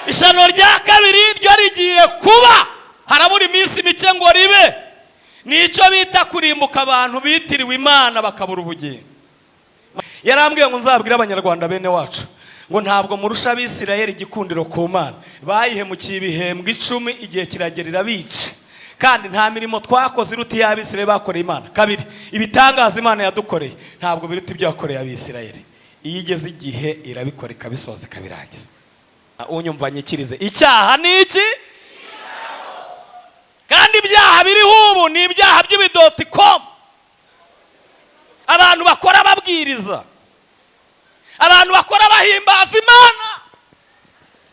Ishyano rya kabiri ryo rigiye kuba, harabura iminsi mike ngo ribe. Nicyo bita kurimbuka abantu bitiriwe Imana bakabura ubugingo. Yarambwiye ngo nzabwire Abanyarwanda bene wacu ngo ntabwo murusha Abisirayeli igikundiro ku Mana. Bayihemukiye ibihembwe 10, igihe kiragera irabica. Kandi nta mirimo twakoze iruta iy'Abisirayeli bakoreye Imana. Kabiri, ibitangaza Imana yadukoreye ntabwo biruta ibyo yakoreye Abisirayeli. Iyo igeze igihe irabikora, ikabisoza, ikabirangiza. Unyumva nyikirize, icyaha ni iki? Kandi ibyaha biriho ubu ni ibyaha by'ibi dot com. Abantu bakora babwiriza, abantu bakora bahimbaza Imana,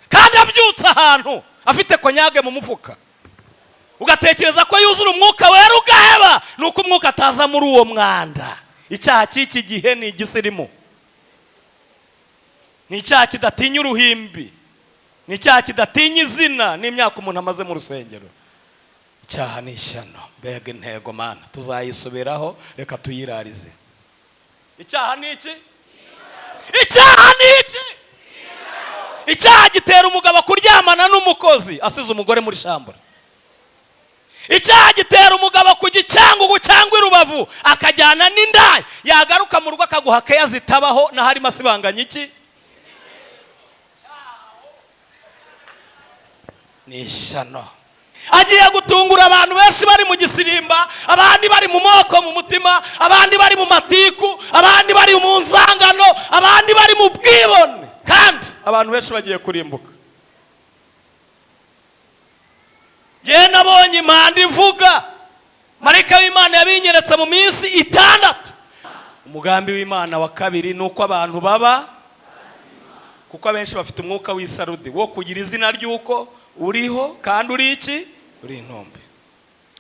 kandi abyutse ahantu afite konyage mu mufuka, ugatekereza ko yuzura Umwuka Wera, ugaheba. Ni uko umwuka ataza muri uwo mwanda. Icyaha cy'iki gihe ni igisirimu, ni icyaha kidatinya uruhimbi, ni icyaha kidatinya izina n'imyaka umuntu amaze mu rusengero. Icyaha ni ishyano. Mbega intego! Mana, tuzayisubiraho, reka tuyirarize. Icyaha ni iki? Icyaha ni iki? Icyaha gitera umugabo kuryamana n'umukozi asize umugore muri chambre. Icyaha gitera umugabo kujya i Cyangugu cyangwa i Rubavu akajyana n'indaya, yagaruka mu rugo akaguha keya zitabaho, naho arimo asibanganya. Iki ni ishyano. Agiye gutungura abantu benshi bari mu gisirimba, abandi bari mu moko mu mutima, abandi bari mu matiku, abandi bari mu nzangano, abandi bari mu bwibone, kandi abantu benshi bagiye kurimbuka. Njyewe nabonye impanda ivuga, marayika w'Imana yabinyeretse mu minsi 6. Umugambi w'Imana wa kabiri ni uko abantu baba, kuko abenshi bafite umwuka w'isarudi wo kugira izina ry'uko uriho kandi uri iki? Uri intumbi.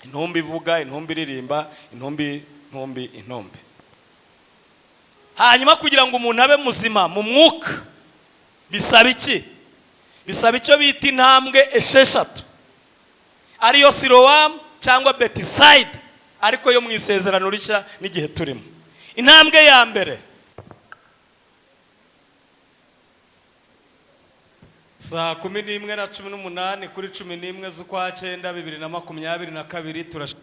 Intumbi ivuga, intumbi iririmba, intumbi, intumbi, intumbi. Hanyuma kugira ngo umuntu abe muzima mu mwuka bisaba iki? Bisaba icyo bita intambwe 6, ariyo Silowamu cyangwa Betisayida, ariko yo mu Isezerano Rishya n'igihe turimo. Intambwe ya mbere, saa 11:18 kuri 11 z'ukwa cyenda 2022, turash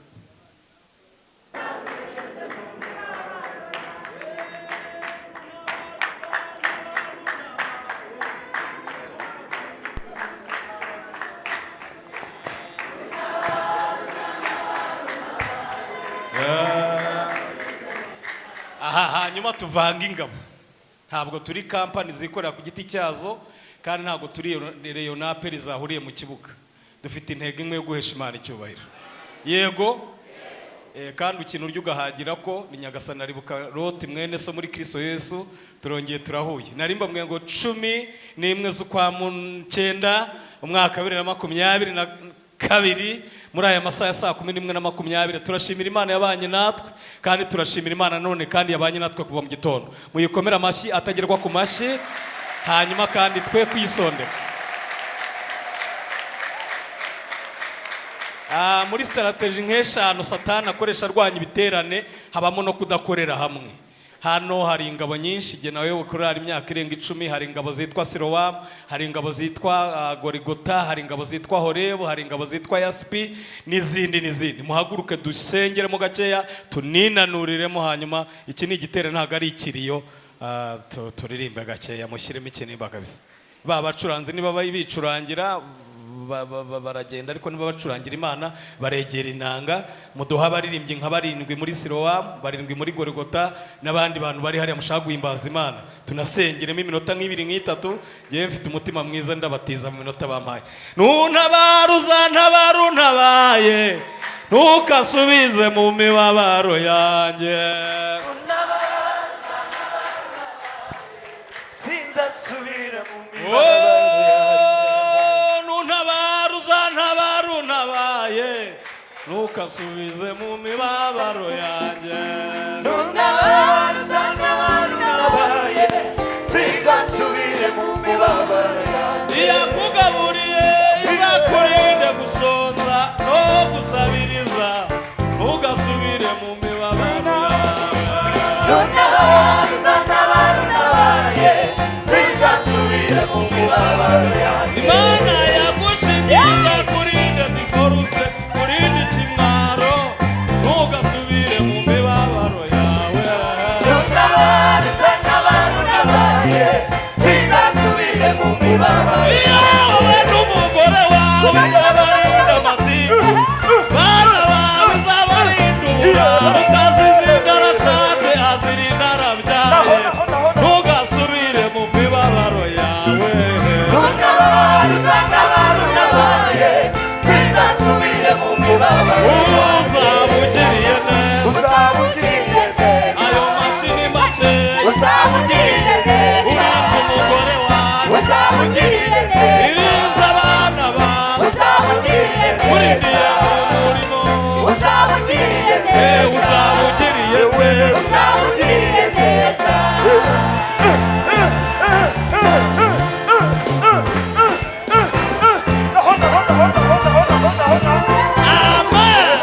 aha. Hanyuma tuvanga ingabo. Ntabwo turi kampani zikorera ku giti cyazo, kandi ntabwo turi Rayon na APR zahuriye mu kibuga. Dufite intego imwe yo guhesha Imana icyubahiro. Yego. Kandi ikintu urya ugahagira ko ni Nyagasani. Aribuka Loti mwene so muri Kristo Yesu. Turongeye turahuye. Nari mbabwiye ngo 11 z'ukwa cyenda umwaka 2022, muri aya masaha ya saa 11:20. Turashimira Imana yabanye natwe, kandi turashimira Imana none kandi yabanye natwe kuva mu gitondo. Muyikomere amashyi atagerwa ku mashyi. Hanyuma kandi twe kuyisondeka. Muri strategy nk'eshanu Satani akoresha arwanya ibiterane, habamo no kudakorera hamwe. Hano hari ingabo nyinshi. Igihe nawe korari imyaka irenga 10, hari ingabo zitwa Silowamu, hari ingabo zitwa Gorigota, hari ingabo zitwa Horebu, hari ingabo zitwa Yasipi, n'izindi n'izindi. Muhaguruke dusengeremo gakeya, tuninanuriremo. Hanyuma iki ni igiterane, ntabwo ari ikiriyo. Turirimbe gakeya, mushyiremo ikinimba kabisa. Ba bacuranzi niba bicurangira baragenda, ariko niba bacurangira Imana baregera inanga. Muduha abaririmbyi nka barindwi muri Silowamu, barindwi muri Gorigota, n'abandi bantu bari hariya mushaka guhimbaza Imana. Tunasengeremo iminota nk'ibiri, nk'itatu. Ngewe mfite umutima mwiza, ndabatiza mu minota bampaye. Ntuntabara, uzantabara untabaye, ntukasubize mu mibabaro yanjye. Sinzasubira mu mibabaro yanjye. Oh, nuntabara, uzantabara untabaye, ntukasubize mu mibabaro yanjye. Nuntabara, uzantabara untabaye, sinzasubire mu mibabaro yanjye. Iyakugaburiye izakurinde gusonza no gusabiriza, ntugasubire mu mibabaro yanjye. Nuntabara, uzantabara untabaye, sinzasubire mu mibabaro yanjye. Imana. ungiriye neza, Irinze abana bawe. Uzaba ungiriye neza, Urindiye umurimo. Uzaba ungiriye neza, Uzaba ugiriye neza. Uzaba ungiriye neza. Amen.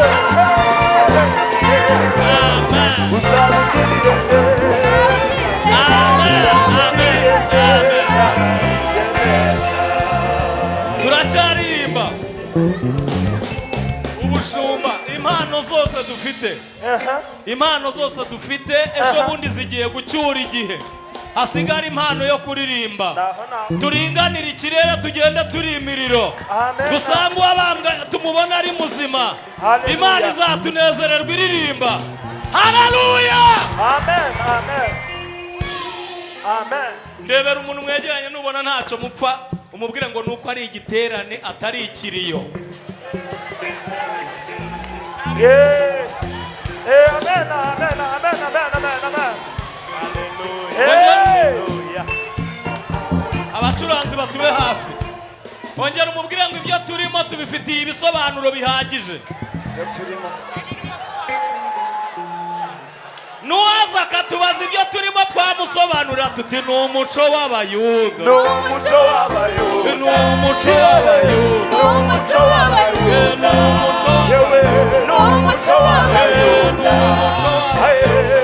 Amen. Uzaba ungiriye neza. Amen. Amen. Amen. Turacyaririmba ubushumba. Impano zose dufite, impano zose dufite, ejo bundi zigiye gucyura igihe, hasigara impano yo kuririmba. Naho naho. Turinganire ikirere, tugende turi imiriro. Amen. Dusange uwabambwa tumubona ari muzima. Hallelujah. Imana izatunezererwa iririmba haleluya. Amen. Amen. Amen. Ndebera umuntu mwegeranye, nubona ntacyo mupfa, umubwire ngo nuko ari igiterane atari ikiriyo. Yeah. Amen. Amen. Amen. Amen. Amen. Amen. Hey. Abacuranzi batube hafi. Ongera umubwire ngo ibyo turimo tubifitiye ibisobanuro bihagije. Ibyo turimo. Nuwaza akatubaza ibyo turimo, twamusobanurira tuti: "Ni umuco w'Abayuda." Ni umuco w'Abayuda. Ni umuco w'Abayuda. Ni umuco w'Abayuda. Ni umuco. Yewe. Ni umuco w'Abayuda. Ni umuco.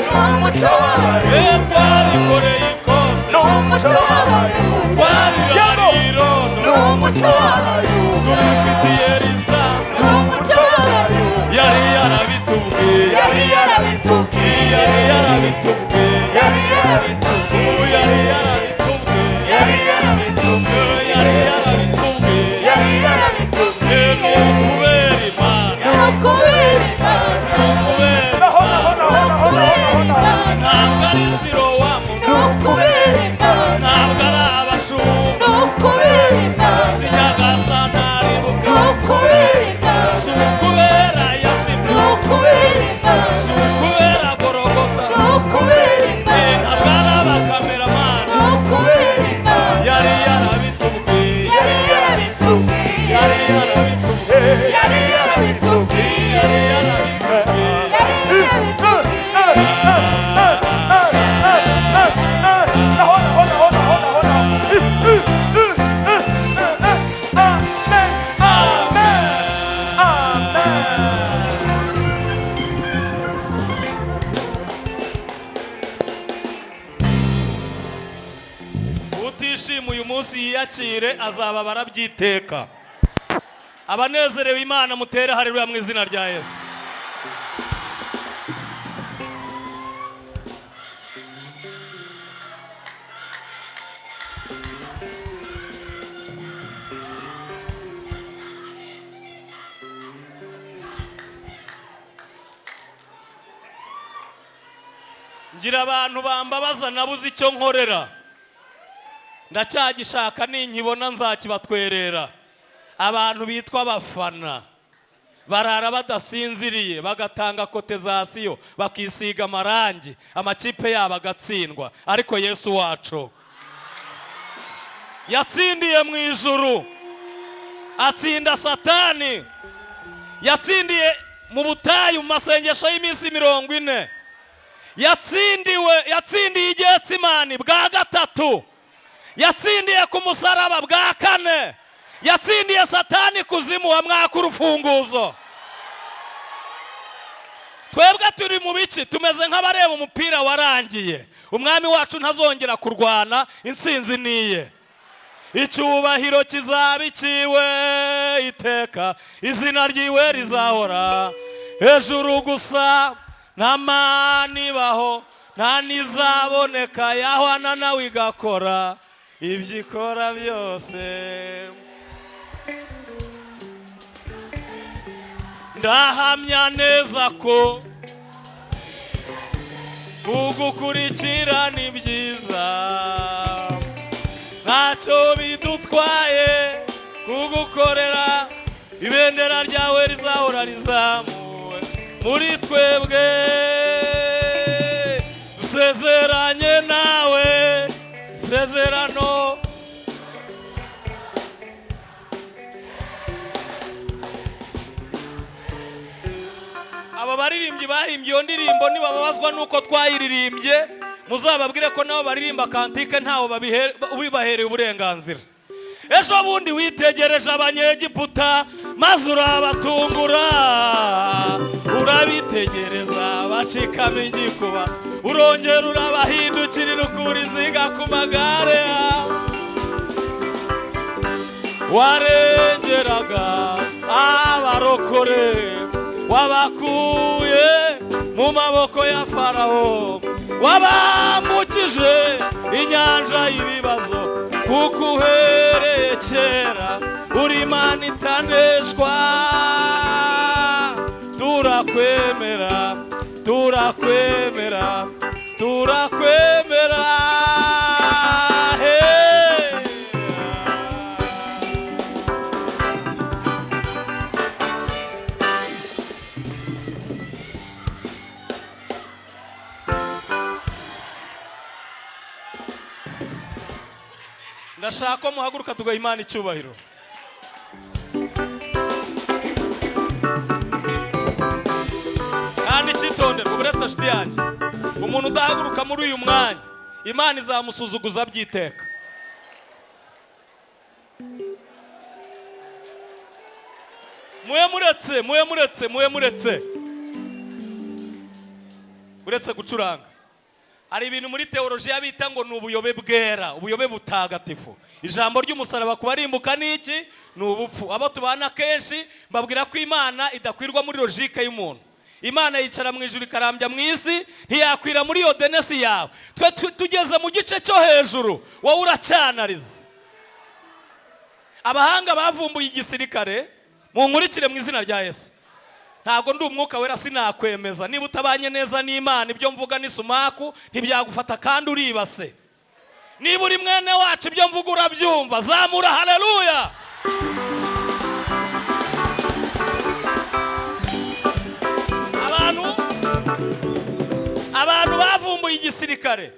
Ni umuco w'Abayuda. Twabikoreye ikosi. Ni umuco w'Abayuda. Twabirariye irondo. Ni umuco w'Abayuda. Tubifitiye lisansi. Ni umuco w'Abayuda. Yari yarabitubwiye. Yari yarabitubwiye. Yari yarabitubwiye. Yari yarabitubwiye. Yari yarabitubwiye. Yari yarabitubwiye. Yari yarabitubwiye. Yari yarabitubwiye. Ni ukubera Imana. Ni ukubera Imana. Ni ukubera. Naho naho naho Ni naho ukubera naho naho. Imana. Ntabwo ari Sirowamu. Ni ukubera Imana. Ntabwo ari abashumba. Ni ukubera Imana. Si Nyagasani aribuka. Ni ukubera Imana. Si ukubera Yasipi. Ni ukubera Imana. Si ukubera Gorogota. Ni ukubera Imana. Ntabwo ari abakameramani. Ni ukubera Imana. Yari yarabitubwiye. Yari yarabitubwiye. Yari yarabitubwiye. Yari yarabitubwiye. Yari yarabitubwiye. Yari yarabitubwiye. Naho naho naho naho naho naho. Amen. Amen. Amen. Utishima uyu munsi yiyakire, azababara byiteka. Abanezerewe Imana mutere haleluya mu izina rya Yesu. Ngira abantu bambabaza, nabuze icyo nkorera, ndacyagishaka, ninkibona nzakibatwerera. Abantu bitwa abafana barara badasinziriye, bagatanga cotisation, bakisiga amarangi, amakipe yabo agatsindwa. Ariko Yesu wacu yatsindiye mu ijuru, atsinda Satani, yatsindiye mu butayu mu masengesho y'iminsi 40, yatsindiwe, yatsindiye i Getsimani bwa gatatu, yatsindiye ku musaraba bwa kane, yatsindiye Satani kuzimu amwaka urufunguzo. Twebwe turi mu biki? Tumeze nk'abareba umupira warangiye. Umwami wacu ntazongera kurwana, intsinzi niye. Icyubahiro kizaba ikiwe iteka, izina ryiwe rizahora hejuru gusa. Nta mana ibaho, nta n'izaboneka yahwana nawe igakora ibyo ikora byose. Ndahamya neza ko kugukurikira ni byiza, ntacyo bidutwaye kugukorera. Ibendera ryawe rizahora rizamuwe muri twebwe. Dusezeranye nawe isezerano. Aba baririmbyi bahimbye iyo ndirimbo nibababazwa nuko twayiririmbye, muzababwire ko nabo baririmba cantique ntawe ubibahereye uburenganzira. Ejo bundi witegereje Abanyegiputa maze urabatungura, urabitegereza bacikamo igikuba, urongera urabahindukirira ukura inziga ku magare yawe. Warengeraga abarokore, wabakuye mu maboko ya Farawo, wabambukije inyanja y'ibibazo, kuko uhereye kera uri Imana itaneshwa. Turakwemera, turakwemera, turakwemera. Hey. Ndashaka ko muhaguruka tugaha Imana icyubahiro. Kandi icyitonderwa, uretse nshuti yanjye, umuntu udahaguruka muri uyu mwanya Imana izamusuzuguza byiteka. Muye muretse, muye muretse, muye muretse, uretse gucuranga. Hari ibintu muri teolojiya bita ngo ni ubuyobe bwera, ubuyobe butagatifu. Ijambo ry'umusaraba kubarimbuka ni iki? Ni ubupfu. Abo tubana kenshi mbabwira ko Imana idakwirwa muri logique y'umuntu. Imana yicara mu ijuru ikarambya mu isi, ntiyakwira muri iyo denesi yawe. Twe tugeze mu gice cyo hejuru, wowe uracyanariza. Abahanga bavumbuye igisirikare, munkurikire mu izina rya Yesu. Ntabwo ndi umwuka wera, sinakwemeza. Niba utabanye neza n'Imana, ibyo mvuga ni sumaku, ntibyagufata kandi uribase. Niba uri mwene wacu, ibyo mvuga urabyumva, zamura haleluya. Abantu bavumbuye igisirikare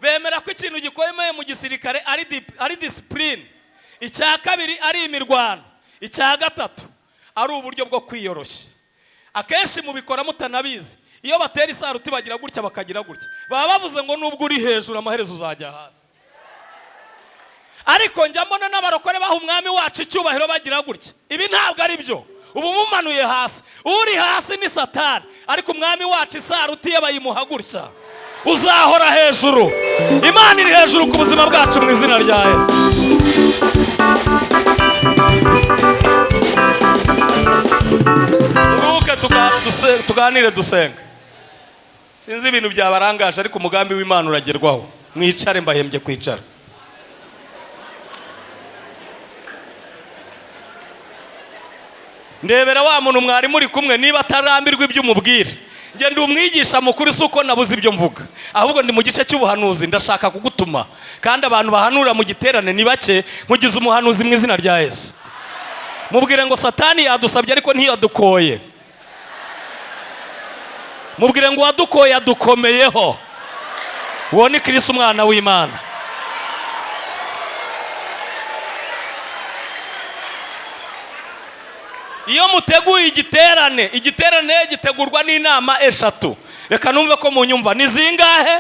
bemera ko ikintu gikomeye mu gisirikare ari discipline, icya kabiri ari imirwano, icya gatatu ari uburyo bwo kwiyoroshya. Akenshi mubikora mutanabizi. Iyo batera isaruti bagira gutya, bakagira gutya, baba bavuze ngo nubwo uri hejuru amaherezo uzajya hasi. Ariko njya mbona n'abarokore baha umwami wacu icyubahiro bagira gutya. Ibi ntabwo ari byo. Ubu mumanuye hasi, uri hasi ni Satani, ariko umwami wacu isaruti ye bayimuha gutya. Uzahora hejuru. Imana iri hejuru ku buzima bwacu mu izina rya Yesu. Muruhuke tuganire dusenga. Sinzi ibintu byabarangaje, ariko umugambi w'Imana uragerwaho. Mwicare, mbahembye kwicara. Ndebera wa muntu mwari muri kumwe niba atarambirwa ibyo umubwira. Njye ndi umwigisha mukuru, si uko nabuze ibyo mvuga, ahubwo ndi mu gice cy'ubuhanuzi, ndashaka kugutuma. Kandi abantu bahanura mu giterane ni bake, nkugize umuhanuzi mu izina rya Yesu. Mubwire ngo Satani yadusabye ariko ntiyadukoye. Mubwire ngo uwadukoye adukomeyeho. Uwo ni Kristo umwana w'Imana. Iyo muteguye igiterane, igiterane gitegurwa n'inama eshatu. Reka numve ko munyumva. Ni zingahe?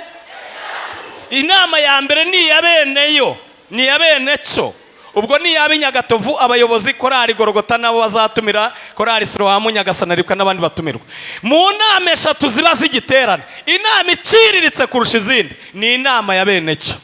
Inama ya mbere ni iya beneyo, ni iya bene cyo. Ubwo ni iya Nyagatovu, abayobozi korali Gorogota nabo bazatumira, korali Silowamu, Nyagasana Ribwa n'abandi batumirwa. Mu nama eshatu ziba z'igiterane, inama iciriritse kurusha izindi ni inama ya bene cyo.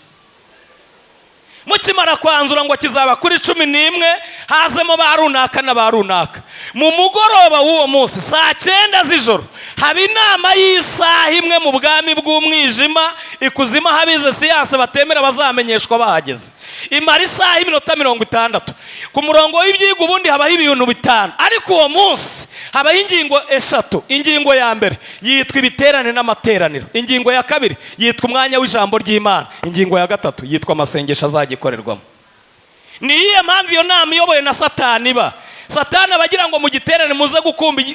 Mukimara kwanzura ngo kizaba kuri 11, hazemo ba runaka na ba runaka. Mu mugoroba w'uwo munsi saa 9 z'ijoro haba inama y'isaha imwe mu bwami bw'umwijima, ikuzimu abize siyanse batemera bazamenyeshwa bahageze. Imara isaha y'iminota 60. Ku murongo w'ibyigwa ubundi habaho ibintu 5, ariko uwo munsi habaho ingingo 3. Ingingo ya mbere yitwa ibiterane n'amateraniro, ingingo ya kabiri yitwa umwanya w'ijambo ry'Imana, ingingo ya gatatu yitwa amasengesho azagikorerwamo. Ni iyihe mpamvu iyo nama iyobowe na Satani iba? Satani aba agira ngo mu giterane muze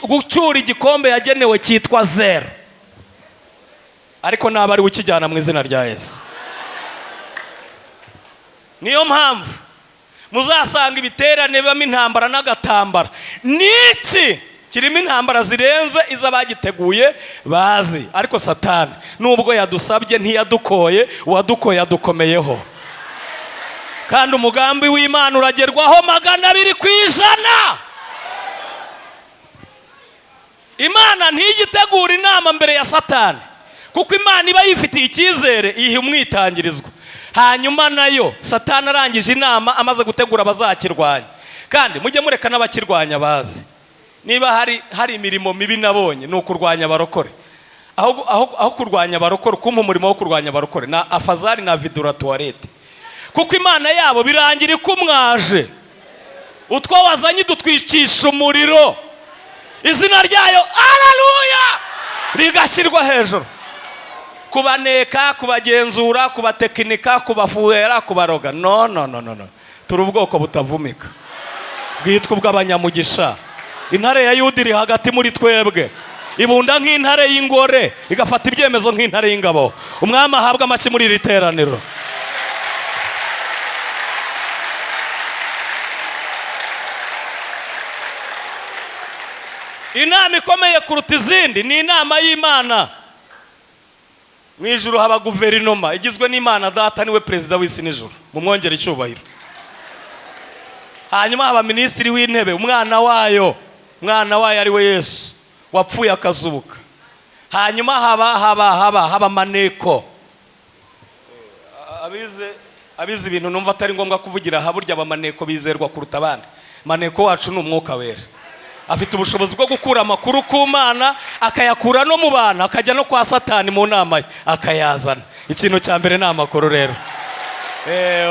gucyura igikombe yagenewe cyitwa 0, ariko naba ari we ukijyana mu izina rya Yesu. Niyo mpamvu muzasanga ibiterane bibamo intambara n'agatambara. Niki Kirimo intambara zirenze iz'abagiteguye bazi. Ariko Satani nubwo yadusabye ntiyadukoye, uwadukoye adukomeyeho. Kandi umugambi w'Imana uragerwaho 200%. Imana ntiyitegura inama mbere ya Satani, kuko Imana iba yifitiye icyizere, iha umwitangirizwa. Hanyuma nayo Satani arangije inama amaze gutegura abazakirwanya. Kandi mujye mureka n'abakirwanya bazi. Niba hari imirimo mibi nabonye ni ukurwanya abarokore. Aho kurwanya abarokore, kumpa umurimo wo kurwanya abarokore na afazari na vidura toilette. Kuko Imana yabo birangira ikumwaje. Utwo wazanye dutwicisha umuriro. Izina ryayo haleluya rigashyirwa hejuru. Kubaneka, kubagenzura, kubatekinika, kubafuhera, kubaroga. No no no no no. Turi ubwoko butavumika, bwitwa ubw'abanyamugisha. Intare ya Yuda iri hagati muri twebwe, ibunda nk'intare y'ingore, igafata ibyemezo nk'intare y'ingabo. Umwami ahabwa amashyi muri iri teraniro. Inama ikomeye kuruta izindi ni inama y'Imana. Mu ijuru haba guverinoma igizwe n'Imana Data, niwe perezida w'isi n'ijuru, mumwongere icyubahiro. Hanyuma haba minisitiri w'intebe, umwana wayo, umwana wayo ari we Yesu wapfuye akazuka. Hanyuma haba maneko. Abize ibintu numva atari ngombwa kuvugira aha, burya abamaneko bizerwa kuruta abandi. Maneko wacu ni umwuka wera, afite ubushobozi bwo gukura amakuru ku Mana, akayakura no mu bantu, akajya no kwa Satani mu nama ye akayazana. Ikintu cya mbere ni amakuru rero.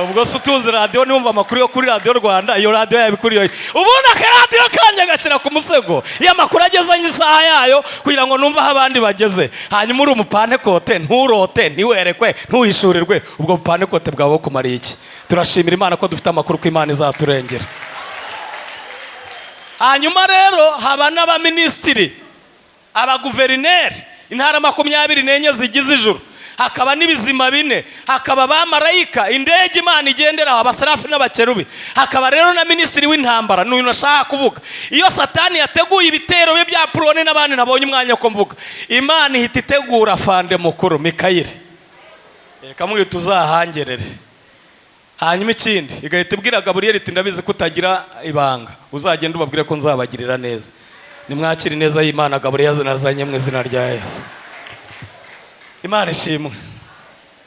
Ubwo se utunze radiyo niwumva amakuru yo kuri Radiyo Rwanda, iyo radiyo yabikuriye. Ubundi akaradiyo kanjye agashyira ku musego, iyo amakuru agezanye isaha yayo kugira ngo numve aho abandi bageze. Hanyuma uri umupantekote, nturote, ntiwerekwe, ntuhishurirwe, ubwo bupantekote bwawe bukumariye iki? Turashimira Imana ko dufite amakuru ko Imana izaturengera. Hanyuma rero haba n'abaminisitiri, abaguverineri, intara 24 zigize ijuru, hakaba n'ibizima bine, hakaba abamarayika, indege Imana igenderaho, abaserafi n'abakerubi, hakaba rero na minisitiri w'intambara. N'uyu nashaka kuvuga, iyo Satani yateguye ibitero bye bya Purone n'abandi nabonye umwanya ko mvuga, Imana ihita itegura afande mukuru Mikayeli, ikamubwira tuzahangerere. Hanyuma ikindi igahita ibwira Gaburiyeli iti ndabizi ko utagira ibanga, uzagenda ubabwire ko nzabagirira neza. Nimwakire neza y'Imana Gaburiyeli nazanye mu izina rya Yesu. Imana ishimwe,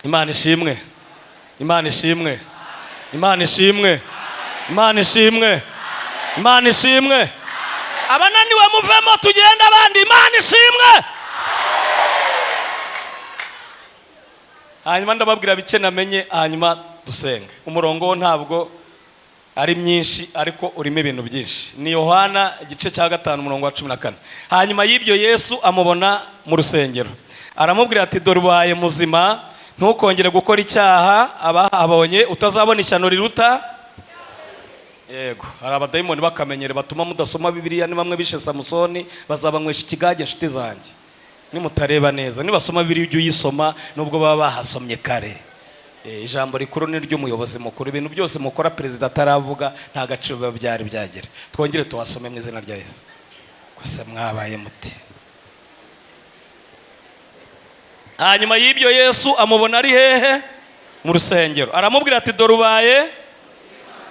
Imana ishimwe, Imana ishimwe, Imana ishimwe, Imana ishimwe, Imana ishimwe. Abananiwe muvemo tugende abandi. Imana ishimwe. Hanyuma ndababwira bike namenye, hanyuma dusenge. Umurongo ntabwo ari myinshi ariko urimo ibintu byinshi. Ni Yohana igice cya 5 umurongo wa 14. Hanyuma y'ibyo Yesu amubona mu rusengero, aramubwira ati dore ubaye muzima, ntukongere gukora icyaha, abahabonye utazabona ishyano riruta. Yego, hari abadayimoni bakamenyere batuma mudasoma Bibiliya. Ni bamwe bishe Samusoni, bazabanywesha ikigage. Inshuti zanjye, nimutareba neza, nibasoma Bibiliya ujye uyisoma nubwo baba bahasomye kare. Ijambo rikuru ni ry'umuyobozi mukuru. Ibintu byose mukora perezida ataravuga nta gaciro biba byari byagera. Twongere tuhasome mu izina rya Yesu. Gusa mwabaye muti. Hanyuma y'ibyo Yesu amubona ari hehe? Mu rusengero. Aramubwira ati dore ubaye,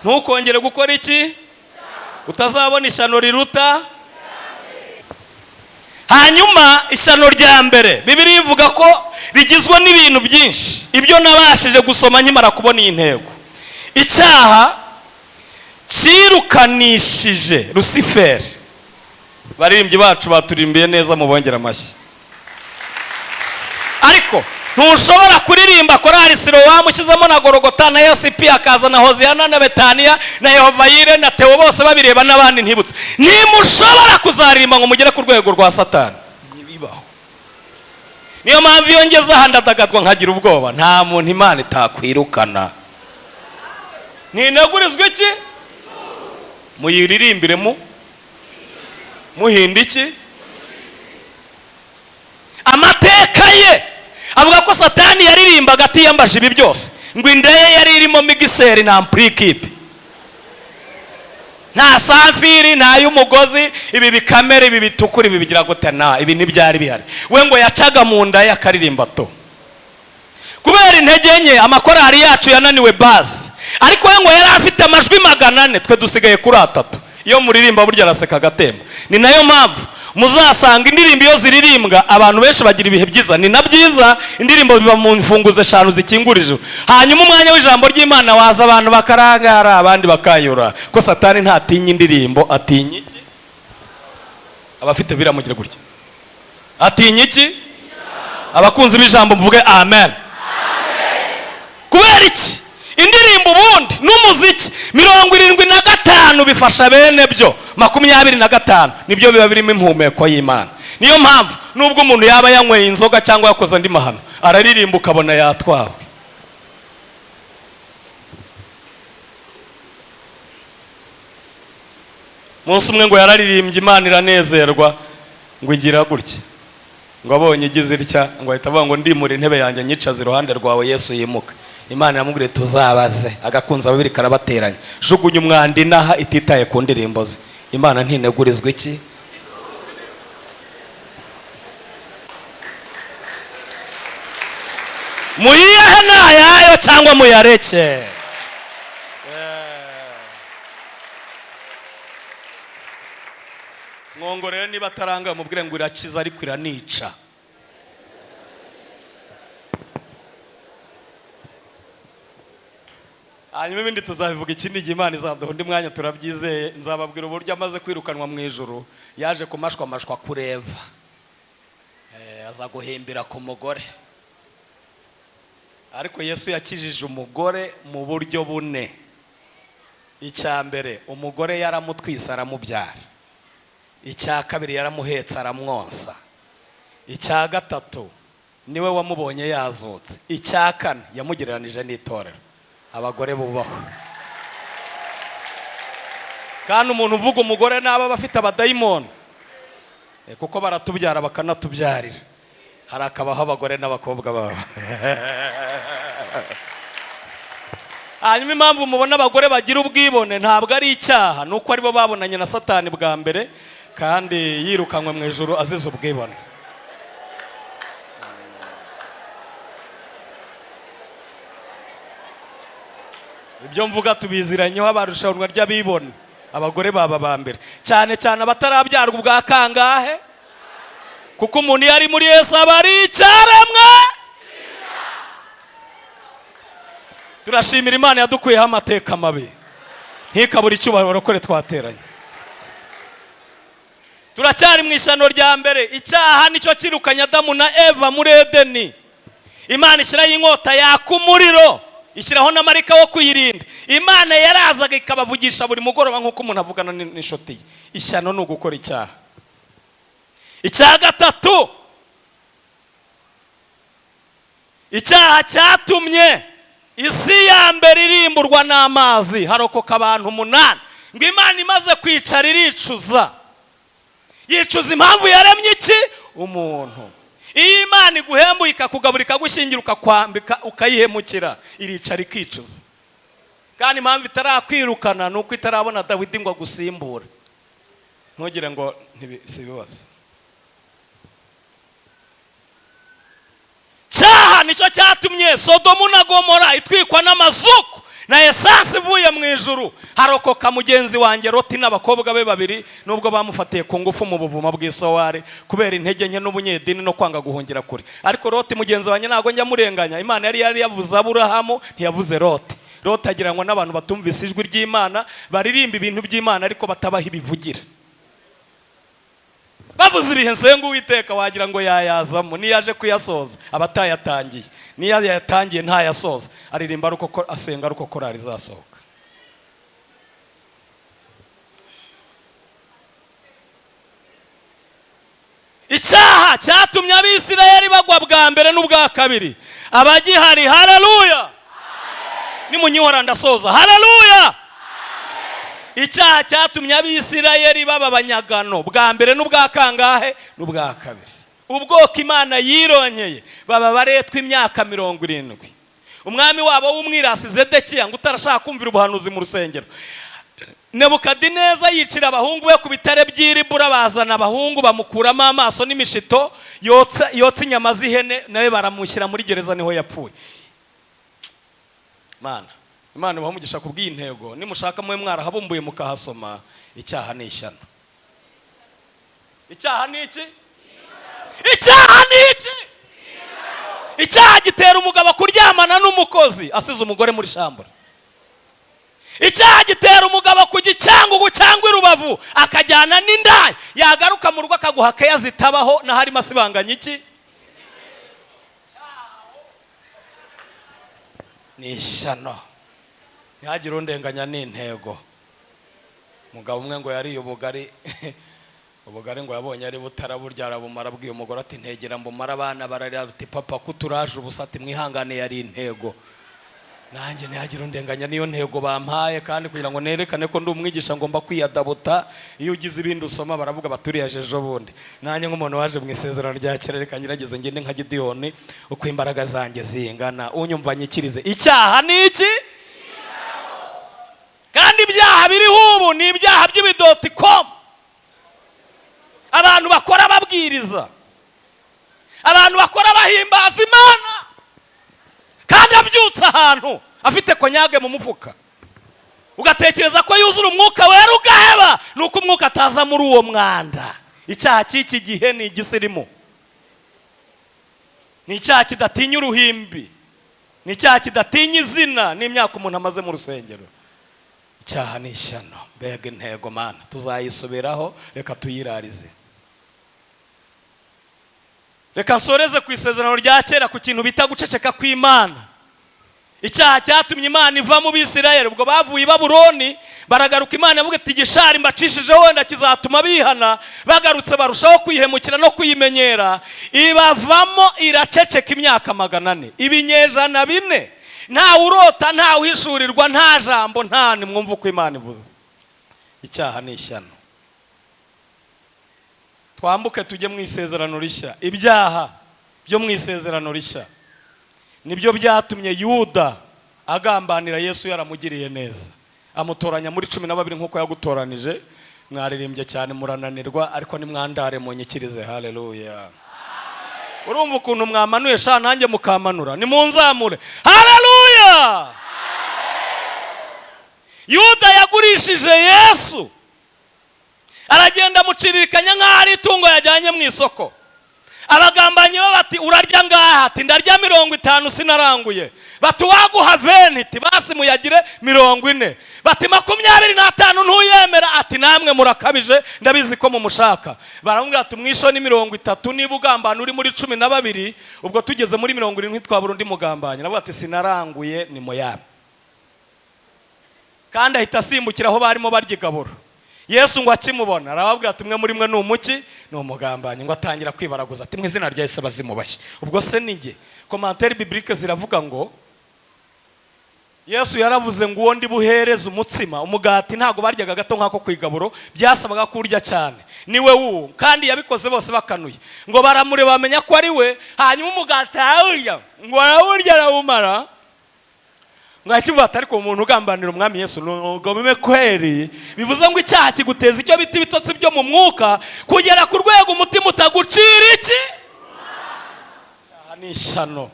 ntukongere gukora iki? Utazabona ishyano riruta. Hanyuma ishyano rya mbere Bibiliya ivuga ko rigizwe n'ibintu byinshi. Ibyo nabashije gusoma nkimara kubona iyi ntego, icyaha cyirukanishije Rusiferi. Baririmbyi bacu baturimbiye neza, mubongera amashyi. Ariko ntushobora kuririmba korali Silowamu ushyizemo na Gorogota na Yosipi, akaza na Hoziyana na Betaniya na Yehovayire na Teo, bose babireba n'abandi ntibutse. Ntimushobora kuzaririmba ngo mugere ku rwego rwa Satani, ntibibaho. Niyo mpamvu iyo ngeze aha ndadagadwa nkagira ubwoba. Nta muntu Imana itakwirukana. Ntinegurizwa iki? Muyiririmbire mu muhinda iki? Amateka ye avuga ko Satani yaririmbaga atiyambaje ibi byose, ngo indeye yari irimo migiseri na amplikipe. Nta sans fil, nta y'umugozi, ibi bikamera, ibi bitukura, ibi bigira gute, nta ibi ntibyari bihari. We ngo yacaga mu nda ye akaririmba to. Kubera intege nke, amakorari yacu yananiwe bass, ariko we ngo yari afite amajwi 400, twe dusigaye kuri atatu. Iyo muririmba burya araseka agatemba. Ni nayo mpamvu muzasanga indirimbo iyo ziririmbwa abantu benshi bagira ibihe byiza. Ni na byiza, indirimbo biba mu mfunguzo eshanu zikingura ijuru. Hanyuma umwanya w'ijambo ry'Imana waza, abantu bakarangara, abandi bakayura, ko Satani ntatinya indirimbo. Atinya iki? Abafite biramugira gutya. Atinya iki? Abakunzi b'ijambo mvuge amen. Kubera iki? Indirimbo ubundi n'umuziki, 75 bifasha bene byo, 25 nibyo biba birimo impumeko y'Imana. Niyo mpamvu nubwo umuntu yaba yanyweye inzoga cyangwa yakoze andi mahano, araririmba ukabona yatwawe. Umunsi umwe ngo yararirimbye, Imana iranezerwa, ngo igira gutya, ngo abonye igize itya, ngo ahita avuga ngo: "Ndimura intebe yanjye nyicaze iruhande rwawe, Yesu yimuka." Imana iramubwira: "Tuzabaze agakunzi babiri karabateranya, jugunya umwanda inaha." Ititaye ku ndirimbo ze. Imana ntinegurizwa iki? Muyihe nayayo cyangwa muyareke. Mwongorere niba ataranga, mubwire ngo irakiza ariko iranica. Hanyuma ibindi tuzabivuga ikindi gihe, Imana izaduha undi mwanya, turabyizeye. Nzababwira uburyo amaze kwirukanwa mu ijuru yaje kumashwamashwa kureva, aza guhimbira ku mugore. Ariko Yesu yakijije umugore mu buryo bune. Icya mbere, umugore yaramutwise aramubyara. Icya kabiri, yaramuhetse aramwonsa. Icya gatatu, niwe wamubonye yazutse. Icya kane, yamugereranije n'itorero. Abagore bubahwe. Kandi umuntu uvuga umugore naba aba afite abadayimoni, kuko baratubyara bakanatubyarira. Hari akabaho abagore n'abakobwa babo. Hanyuma impamvu mubona abagore bagira ubwibone, ntabwo ari icyaha, ni uko aribo babonanye na Satani bwa mbere, kandi yirukanywe mu ijuru azize ubwibone. Ibyo mvuga tubiziranyeho. Abarushanwa ry'abibone, abagore baba ba mbere, cyane cyane abatarabyarwa ubwa kangahe, kuko umuntu iyo ari muri Yesu aba ari icyaremwe. Turashimira Imana yadukuyeho amateka mabi, ntikabure icyubahiro. Barokore twateranye, turacyari mu ishyano rya mbere. Icyaha nicyo kirukanye Adamu na Eva muri Edeni. Imana ishyiraho inkota yaka umuriro, ishyiraho na marayika wo kuyirinda. Imana yarazaga ikabavugisha buri mugoroba nk'uko umuntu avugana n'inshuti ye. Ishyano ni ugukora icyaha. Icya gatatu, icyaha cyatumye isi ya mbere irimburwa n'amazi, harokoka abantu umunani. Ngo Imana imaze kwicara iricuza, yicuza impamvu yaremye iki? Umuntu. Iyo Imana iguhembuye, ikakugaburira, ikagushyingira, ukakwambika, ukayihemukira, iricara ikicuza. Kandi impamvu itarakwirukana ni uko itarabona Dawidi ngo agusimbure. Ntugire ngo si ibibazo. Cyaha nicyo cyatumye Sodomu na Gomora itwikwa n'amazuku na esansi ivuye mu ijuru, harokoka mugenzi wanjye Loti n'abakobwa be babiri, nubwo bamufatiye ku ngufu mu buvumo bw'isowari kubera intege nke n'ubunyedini no kwanga guhungira kure. Ariko Loti mugenzi wanjye ntabwo njya murenganya. Imana yari yavuze Aburahamu, ntiyavuze Loti. Loti agereranywa n'abantu batumvise ijwi ry'Imana, baririmba ibintu by'Imana ariko batabaha ibivugira. Bavuze ibihe nsenga Uwiteka, wagira ngo yayazamo. Niyo aje kuyasoza aba atayatangiye, niyo yayatangiye ntayasoza. Aririmba ari uko asenga, ari uko korari izasohoka. Icyaha cyatumye Abisirayeli bagwa bwa mbere n'ubwa kabiri. Abagihari, haleluya! Nimunyihora ndasoza. Haleluya! Icyaha cyatumye Abisirayeli baba abanyagano bwa mbere n'ubwa kangahe? N'ubwa kabiri. Ubwoko Imana yirongeye baba baretwa imyaka 70. Umwami wabo w'umwirasi Zedekiya, ngo utarashaka kumvira ubuhanuzi mu rusengero. Nebukadineza yicira abahungu be ku bitare by'iribura, bazana abahungu bamukuramo amaso n'imishito, yotsa inyama z'ihene, nawe baramushyira muri gereza, niho yapfuye. Mana, Imana ibahe umugisha ku bw'iyi ntego. Nimushaka mube mwarahabumbuye mukahasoma. Icyaha ni ishyano. Icyaha ni iki? Icyaha ni iki? Icyaha gitera umugabo kuryamana n'umukozi asize umugore muri shambure. Icyaha gitera umugabo kujya i Cyangugu cyangwa i Rubavu akajyana n'indaya, yagaruka mu rugo akaguha keya zitabaho, naho arimo asibanganya iki? Ni ishyano. Ntihagire undenganya n'intego. Umugabo umwe ngo yariye ubugari, ubugari ngo yabonye ari butaraburya, arabumara, abwiye umugore ati ntegera mbumara. Abana bararira ati papa kuturaje ubusa, ati mwihangane yari intego. Nanjye ntihagire undenganya niyo ntego bampaye, kandi kugira ngo nerekane ko ndi umwigisha ngomba kwiyadabuta. Iyo ugize ibindi usoma baravuga baturiye ejo bundi. Nanjye nk'umuntu waje mu isezerano rya kera, reka ngerageze ngende nka Gidiyoni uko imbaraga zanjye zingana. Unyumva nyikirize. Icyaha ni iki? Kandi ibyaha biriho ubu ni ibyaha by'ibidoti com. Abantu bakora babwiriza, abantu bakora bahimbaza Imana, kandi abyutse ahantu afite konyage mu mufuka, ugatekereza ko yuzura umwuka wera ugaheba. Nuko umwuka ataza muri uwo mwanda. Icyaha cy'iki gihe ni igisirimu, ni icyaha kidatinya uruhimbi, ni icyaha kidatinya izina n'imyaka umuntu amaze mu rusengero. Icyaha ni ishyano. Mbega intego! Mana, tuzayisubiraho, reka tuyirarize. Reka nsoreze ku isezerano rya kera ku kintu bita guceceka kw'Imana. Icyaha cyatumye Imana iva mu Bisirayeli. Ubwo bavuye i Babuloni baragaruka, Imana yavuga ati igishari mbacishijeho wenda kizatuma bihana. Bagarutse barushaho kwihemukira no kwimenyera, ibavamo iraceceka imyaka 400, ibinyejana 4, nta urota, nta uhishurirwa, nta jambo, nta nimwumva uko Imana ivuze. Icyaha ni ishyano. Twambuke tujye mu isezerano rishya. Ibyaha byo mu isezerano rishya nibyo byatumye Yuda agambanira Yesu yaramugiriye neza, amutoranya muri 12 nk'uko yagutoranije. Mwaririmbye cyane murananirwa, ariko nimwandare munyikirize. Haleluya! Urumva ukuntu mwamanuye sha, nanjye mukamanura, nimunzamure. Haleluya! Yuda yagurishije Yesu, aragenda amuciririkanya nk'aho ari itungo yajyanye mu isoko. Abagambanyi be bati urarya ngaha, ati ndarya 50 sinaranguye. Bati waguha 20, basi muyagire 40. Bati 25 ntuyemera, ati namwe murakabije ndabizi ko mumushaka. Baramubwira ati umwisho ni 30, niba ugambana uri muri 12, ubwo tugeze muri 70 twabura undi mugambanyi. Aravuga ati sinaranguye ni muyame. Kandi ahita asimbukira aho barimo barya igaburo. Yesu ngo akimubona arababwira ati umwe muri mwe ni umuki? Ni umugambanyi. Ngo atangira kwibaraguza ati mu izina rya Yesu abazimubashye. Ubwo se nige commentaire biblique ziravuga ngo Yesu yaravuze ngo uwo ndi buhereze umutsima, umugati ntago baryaga gato nk'ako ku igaburo, byasabaga kurya cyane, niwe wuwo. Kandi yabikoze bose bakanuye, ngo baramure bamenya ko ari we. Hanyuma umugati arawurya, ngo arawurya arawumara. Mwakivuga ati ariko umuntu ugambanira umwami Yesu nugomeme kweri. Bivuze ngo icyaha kiguteza icyo bita ibitotsi byo mu mwuka, kugera ku rwego umutima utagucira iki. Icyaha ni ishyano.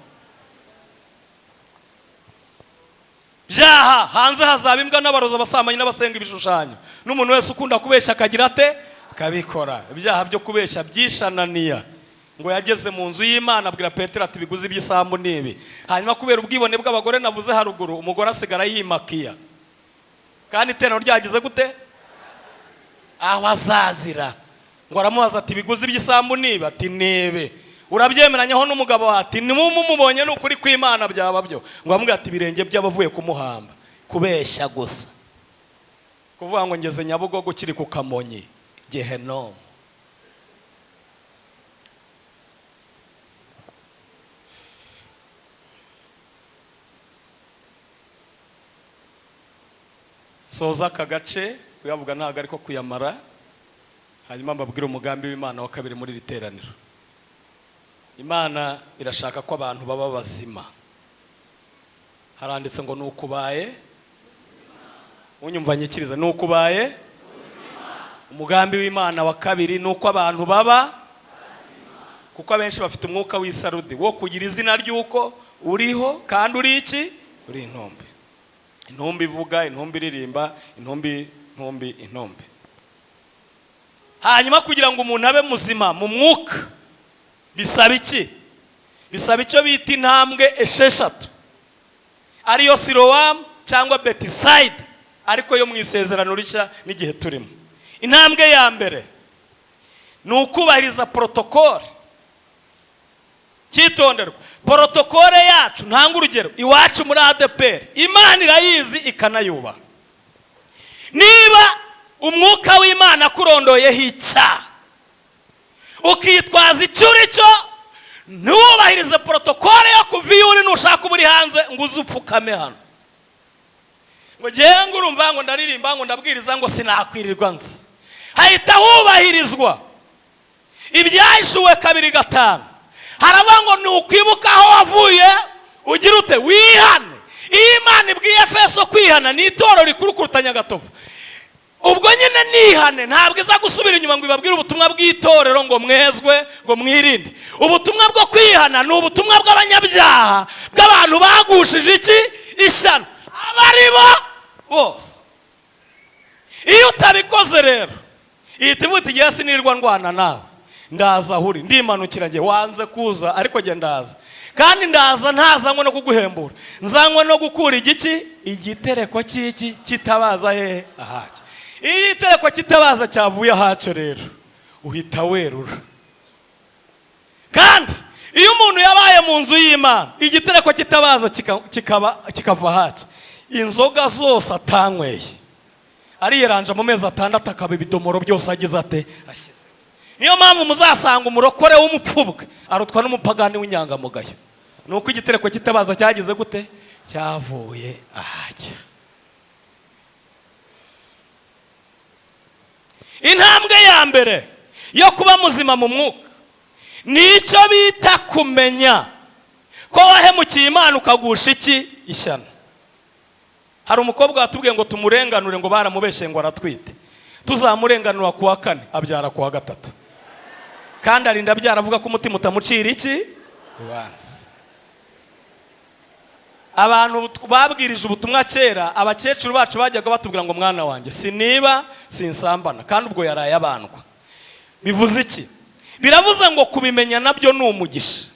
Byaha hanze hazaba imbwa n'abarozi, abasambanyi n'abasenga ibishushanyo, n'umuntu wese ukunda kubeshya akagira ate? Akabikora. Ibyaha byo kubeshya byishananiya. Ngo yageze mu nzu y'Imana abwira Petero ati biguzi by'isambu nibi. Hanyuma kubera ubwibone bw'abagore navuze haruguru, umugore asigara yimakiya. Kandi iteraniro ryagize gute? Aho azazira. Ngo aramubaza ati biguzi by'isambu nibi? Ati nebe. Urabyemeranyaho n'umugabo? Ati nimumubonye ni ukuri kw'Imana byaba byo. Ngo aramubwira ati ibirenge by'abavuye kumuhamba. Kubeshya gusa. Kuvuga ngo ngeze Nyabugogo ukiri ku Kamonyi, Gehenomu. Soza aka gace kuyavuga ntabwo ariko kuyamara, hanyuma mbabwire umugambi w'Imana wa kabiri muri iri teraniro. Imana irashaka ko abantu baba bazima. Haranditse ngo nukubaye Unyumva nyikiriza, ni uko ubaye. Umugambi w'Imana wa kabiri ni uko abantu baba, kuko abenshi bafite umwuka w'isarudi wo kugira izina ry'uko uriho kandi uri iki? Uri intumbi. Intumbi ivuga, intumbi iririmba, intumbi, intumbi, intumbi. Hanyuma kugira ngo umuntu abe muzima mu mwuka bisaba iki? Bisaba icyo bita intambwe 6, ariyo Silowamu cyangwa Betisayida, ariko yo mu Isezerano Rishya n'igihe turimo. Intambwe ya mbere ni ukubahiriza protocole. Cyitonderwa, protocole yacu, ntanga urugero, iwacu muri ADEPR Imana irayizi ikanayubaha. Niba umwuka w'Imana akurondoyeho icyaha, ukitwaza icyo uri cyo, ntiwubahirize protocole yo kuva iyo uri, nushaka uba uri hanze ngo uze upfukame hano, ngo ngewe ngo urumva ngo ndaririmba, ngo ndabwiriza, ngo sinakwirirwa nza, hahita hubahirizwa Ibyahishuwe 2:5. Haravuga ngo ni ukwibuka aho wavuye, ugira ute? Wihane. Iyo Imana ibwiye Efeso kwihana, ni itorero rikuru kuruta Nyagatovu. Ubwo nyine nihane, ntabwo iza gusubira inyuma ngo ibabwire ubutumwa bw'itorero ngo mwezwe, ngo mwirinde. Ubutumwa bwo kwihana ni ubutumwa bw'abanyabyaha, bw'abantu bagushije iki? Ishyano, abari bo bose. Iyo utabikoze rero, ihita ivuga iti: "Ngewe sinirwa ndwana nawe, ndaza aho uri, ndimanukira. Nge wanze kuza, ariko njye ndaza, kandi ndaza ntazanywe no kuguhembura, nzanywe no gukura igiki? Igitereko cy'iki? Kitabaza." Hehe? Ahacyo. Iyo igitereko kitabaza cyavuye ahacyo rero, uhita werura. Kandi iyo umuntu yabaye mu nzu y'Imana, igitereko kitabaza kikava ahacyo, inzoga zose atanyweye ariyeranja mu mezi 6 akaba ibidomoro byose agize ate? Ashyize. Niyo mpamvu muzasanga umurokore w'umupfubwe arutwa n'umupagani w'inyangamugayo. Ni uko igitereko kitabaza cyagize gute? Cyavuye ahajya. Intambwe ya mbere yo kuba muzima mu mwuka ni icyo bita kumenya ko wahemukiye Imana, ukagusha iki? Ishyano. Hari umukobwa watubwiye ngo tumurenganure, ngo baramubeshye ngo aratwite, tuzamurenganura ku wa kane, abyara ku wa gatatu, kandi arinda abyara avuga ko umutima utamucira iki? Urubanza. Abantu babwirije ubutumwa kera, abakecuru bacu bajyaga batubwira ngo: "Mwana wanjye, siniba, sinsambana," kandi ubwo yaraye abandwa. Bivuze iki? Biravuze ngo kubimenya nabyo ni umugisha.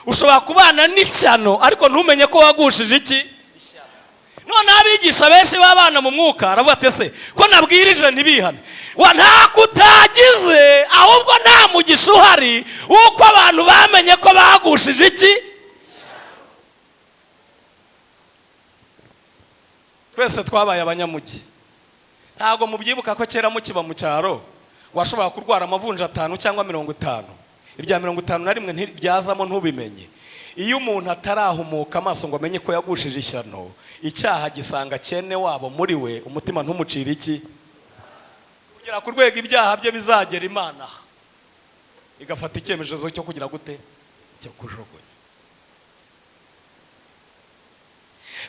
Ushobora kubana n'ishyano ariko ntumenye ko wagushije iki? Noneho abigisha benshi b'abana mu mwuka aravuga ati: "Ese ko nabwirije ntibihane?" Wa ntako utagize, ahubwo nta mugisha uhari w'uko abantu bamenye ko bagushije iki? Twese twabaye abanyamujyi, ntabwo mubyibuka ko kera mukiba mu cyaro washobora kurwara amavunja 5 cyangwa 50, irya 51 ntiryazamo ntubimenye. Iyo umuntu atarahumuka amaso ngo amenye ko yagushije ishyano, icyaha gisanga cyene wabo muri we, umutima ntumucire iki? Kugera ku rwego ibyaha bye bizagera Imana igafata icyemezo cyo kugira gute? Cyo kujugunya.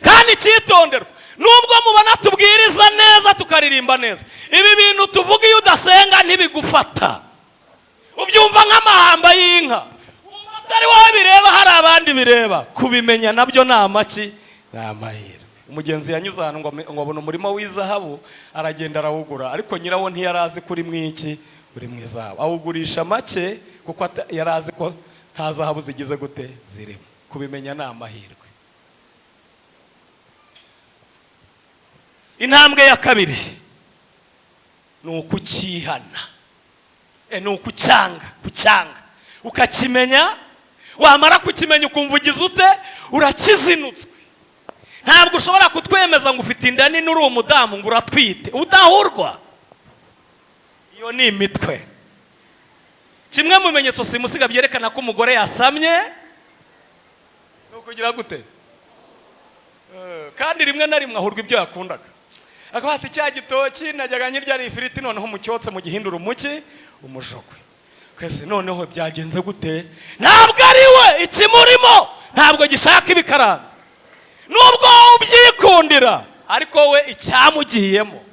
Kandi icyitonderwa, nubwo mubona tubwiriza neza, tukaririmba neza, ibi bintu tuvuga iyo udasenga ntibigufata, ubyumva nk'amahamba y'inka, atari wowe bireba, hari abandi bireba. Kubimenya nabyo ni amaki? Ni amahirwe. Umugenzi yanyuze ahantu ngo abone umurima w'izahabu, aragenda arawugura, ariko nyirawo ntiyari azi ko uri mu iki? Uri mu izahabu. Awugurisha make kuko yari azi ko nta zahabu zigize gute? Zirimo. Kubimenya ni amahirwe. Intambwe ya kabiri ni ukukihana, ni ukucyanga, kucyanga ukakimenya. Wamara kukimenya ukumva ugize ute? Urakizinutswe. Ntabwo ushobora kutwemeza ngo ufite inda nini, uri umudamu, ngo uratwite udahurwa. Iyo ni imitwe. Kimwe mu bimenyetso simusiga byerekana ko umugore yasamye ni ukugira gute? Kandi rimwe na rimwe ahurwa ibyo yakundaga, akavuga ati: "Cya gitoki najyaga nkirya ari ifiriti, noneho mucyotse mugihindura umuki? Umujogwe." Twese noneho byagenze gute? Ntabwo ari we, ikimurimo ntabwo gishaka ibikaranze, nubwo wowe ubyikundira, Ariko we icyamugiyemo,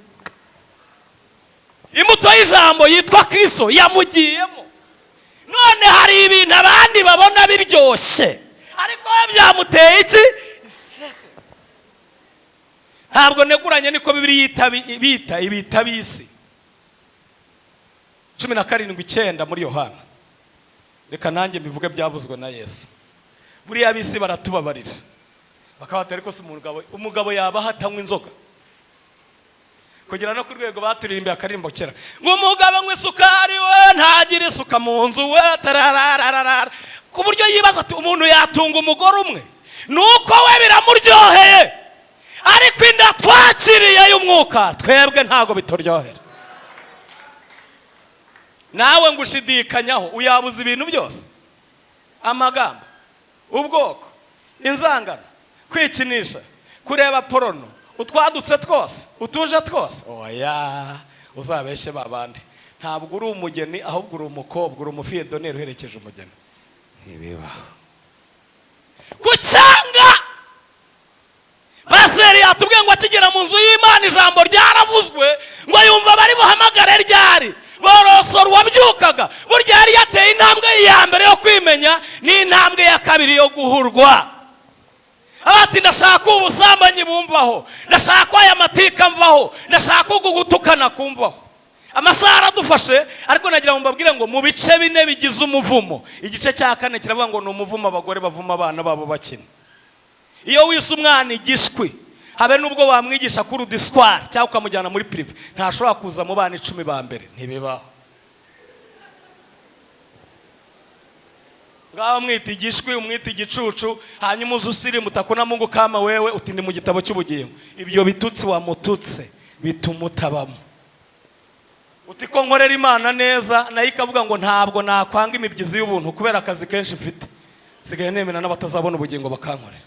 imbuto y'ijambo yitwa Kristo yamugiyemo. None hari ibintu abandi babona biryoshye, ariko we byamuteye iki? Isese. Ntabwo neguranye, niko Bibiri yita, bita ibita bisi 17:9 muri Yohana. Reka nanjye mbivuge, byavuzwe na Yesu. Buriya bisi baratubabarira, bakaba bati: "Ariko si umugabo yaba atanywa inzoga?" Kugera no ku rwego baturirimbiye akaririmbo kera ngo umugabo anywa isukari, we ntagire isuka mu nzu we, tararararara, ku buryo yibaza ati: "Umuntu yatunga umugore umwe?" Ni uko we biramuryoheye, ariko inda twakiriye y'umwuka twebwe ntabwo bituryohera. Nawe ngo ushidikanyaho, uyabuza ibintu byose: amagambo, ubwoko, inzangano, kwikinisha, kureba porno, utwadutse twose, utuje twose. Oya, uzabeshye ba bandi. Ntabwo uri umugeni, ahubwo uri umukobwa, uri umufille d'honneur uherekeje umugeni. Ntibibaho ku cyanga. Pasiteri yatubwiye ngo akigera mu nzu y'Imana ijambo ryaravuzwe, ngo yumva bari buhamagare ryari borosora uwabyukaga. Burya yari yateye intambwe ya mbere yo kwimenya n'intambwe ya kabiri yo guhurwa. Ati: "Ndashaka ubusambanyi bumvaho, ndashaka ko aya matika mvaho, ndashaka uku gutukana kumvaho." Amasaha aradufashe, ariko nagira ngo mbabwire ngo mu bice bine bigize umuvumo, igice cya kane kiravuga ngo ni umuvumo abagore bavuma abana babo bakina. Iyo wise umwana igishwi, habe n'ubwo wamwigisha kuri udiswari cyangwa ukamujyana muri privé, ntashobora kuza mu bana 10 ba mbere, ntibibaho. Ngaho mwita igishwi, umwita igicucu, hanyuma uze usirimu utakuna Mungu kama wewe, uti ndi mu gitabo cy'ubugingo. Ibyo bitutsi wamututse bituma utabamo. Uti ko nkorera Imana neza, nayo ikavuga ngo ntabwo nakwanga imibyizi y'ubuntu kubera akazi kenshi mfite. Nsigaye nemera n'abatazabona ubugingo bakankorera.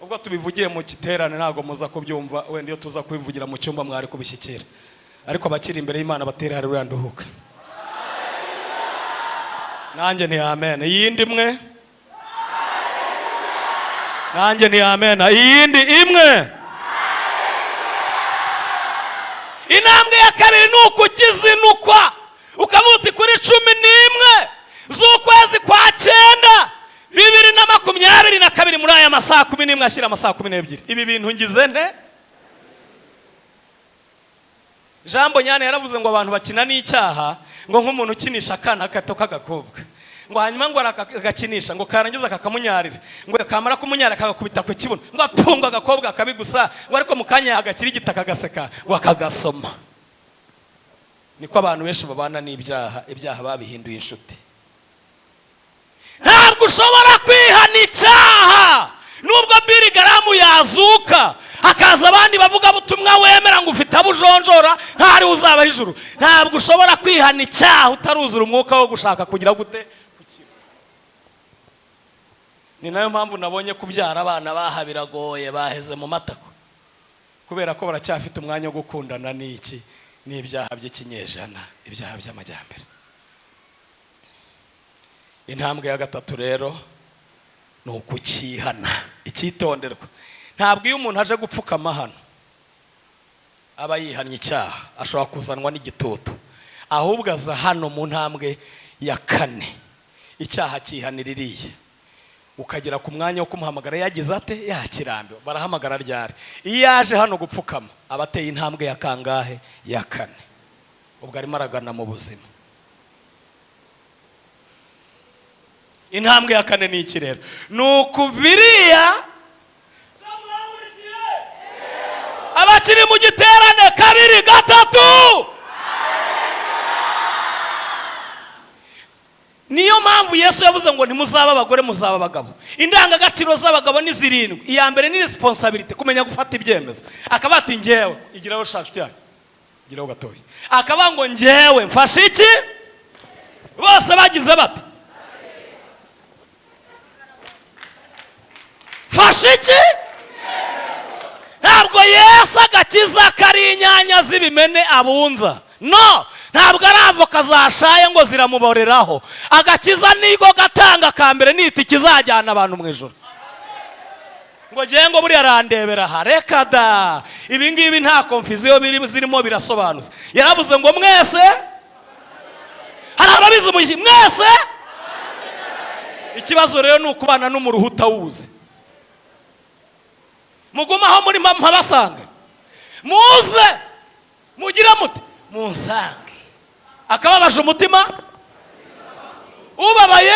Ubwo tubivugiye mu giterane ntabwo muza kubyumva, wenda iyo tuza kubivugira mu cyumba mwari kubishyikira. Ariko abakiri imbere y'Imana batera haleluya nduhuka. Nanjye ni amen. Iyindi imwe, nanjye ni amen. Iyindi imwe. Intambwe ya kabiri ni ukukizinukwa, ukavuga uti kuri 11 z'ukwezi kwa cyenda 2022, muri aya masaha 11 ashyira amasaha 12, ibi bintu ngize nte? Jambo nyane yaravuze ngo abantu bakina n'icyaha ngo nk'umuntu ukinisha akana gato k'agakobwa, ngo hanyuma ngo aragakinisha, ngo karangiza kakamunyarira, ngo kamara kumunyarira kagakubita ku kibuno, ngo apunga agakobwa akabigusa, ngo ariko mu kanya yagakirigita kagaseka, ngo akagasoma. Niko abantu benshi babana n'ibyaha, ibyaha babihinduye inshuti. Ntabwo ushobora kwihana icyaha nubwo Billy Graham yazuka, hakaza abandi bavuga butumwa wemera ngo ufite abo ujonjora ntari uzabaho ijuru. Ntabwo ushobora kwihana icyaha utaruzura umwuka wo gushaka kugira gute? Gukira. Ni nayo mpamvu nabonye kubyara abana baha biragoye, baheze mu matako, kubera ko baracyafite umwanya wo gukundana n'iki? N'ibyaha by'ikinyejana, ibyaha by'amajyambere. Intambwe ya gatatu rero ni ukukihana. Icyitonderwa, ntabwo iyo umuntu aje gupfukama hano aba yihannye icyaha, ashobora kuzanwa n'igitutu. Ahubwo aza hano mu ntambwe ya kane. Icyaha cyihanira iriya, ukagera ku mwanya wo kumuhamagara yagize ate? Yakirambiwe. Barahamagara ryari? Iyo yaje hano gupfukama aba ateye intambwe ya kangahe? Ya kane. Ubwo arimo aragana mu buzima. Intambwe ya kane ni iki rero? Ni ukuviriya abakiri mu giterane kabiri gatatu. Niyo mpamvu Yesu yavuze ngo ntimuzaba abagore, muzaba abagabo. Indangagaciro z'abagabo ni zirindwi. Iya mbere ni responsibility, kumenya gufata ibyemezo. Akaba ati ngewe igiraho shashu yanjye, igiraho gatoya. Akaba ngo ngewe mfashe iki? Bose bagize bate? Mfashe iki? Ntabwo Yesu agakiza kari inyanya z'ibimene abunza, no ntabwo ari avoka zashaye ngo ziramuboreraho. Agakiza niko gatanga ka mbere, ni itike izajyana abantu mu ijoro. Ngo ngiye ngo buriya arandebera aha. Reka da, ibi ngibi nta confusion biri zirimo, birasobanutse. Yaravuze ngo mwese, hari ababizi mwese. Ikibazo rero ni ukubana n'umuruhu utawuzi. Mugume aho muri mpabasange, muze mugire mute, munsange. Akababaje umutima, ubabaye,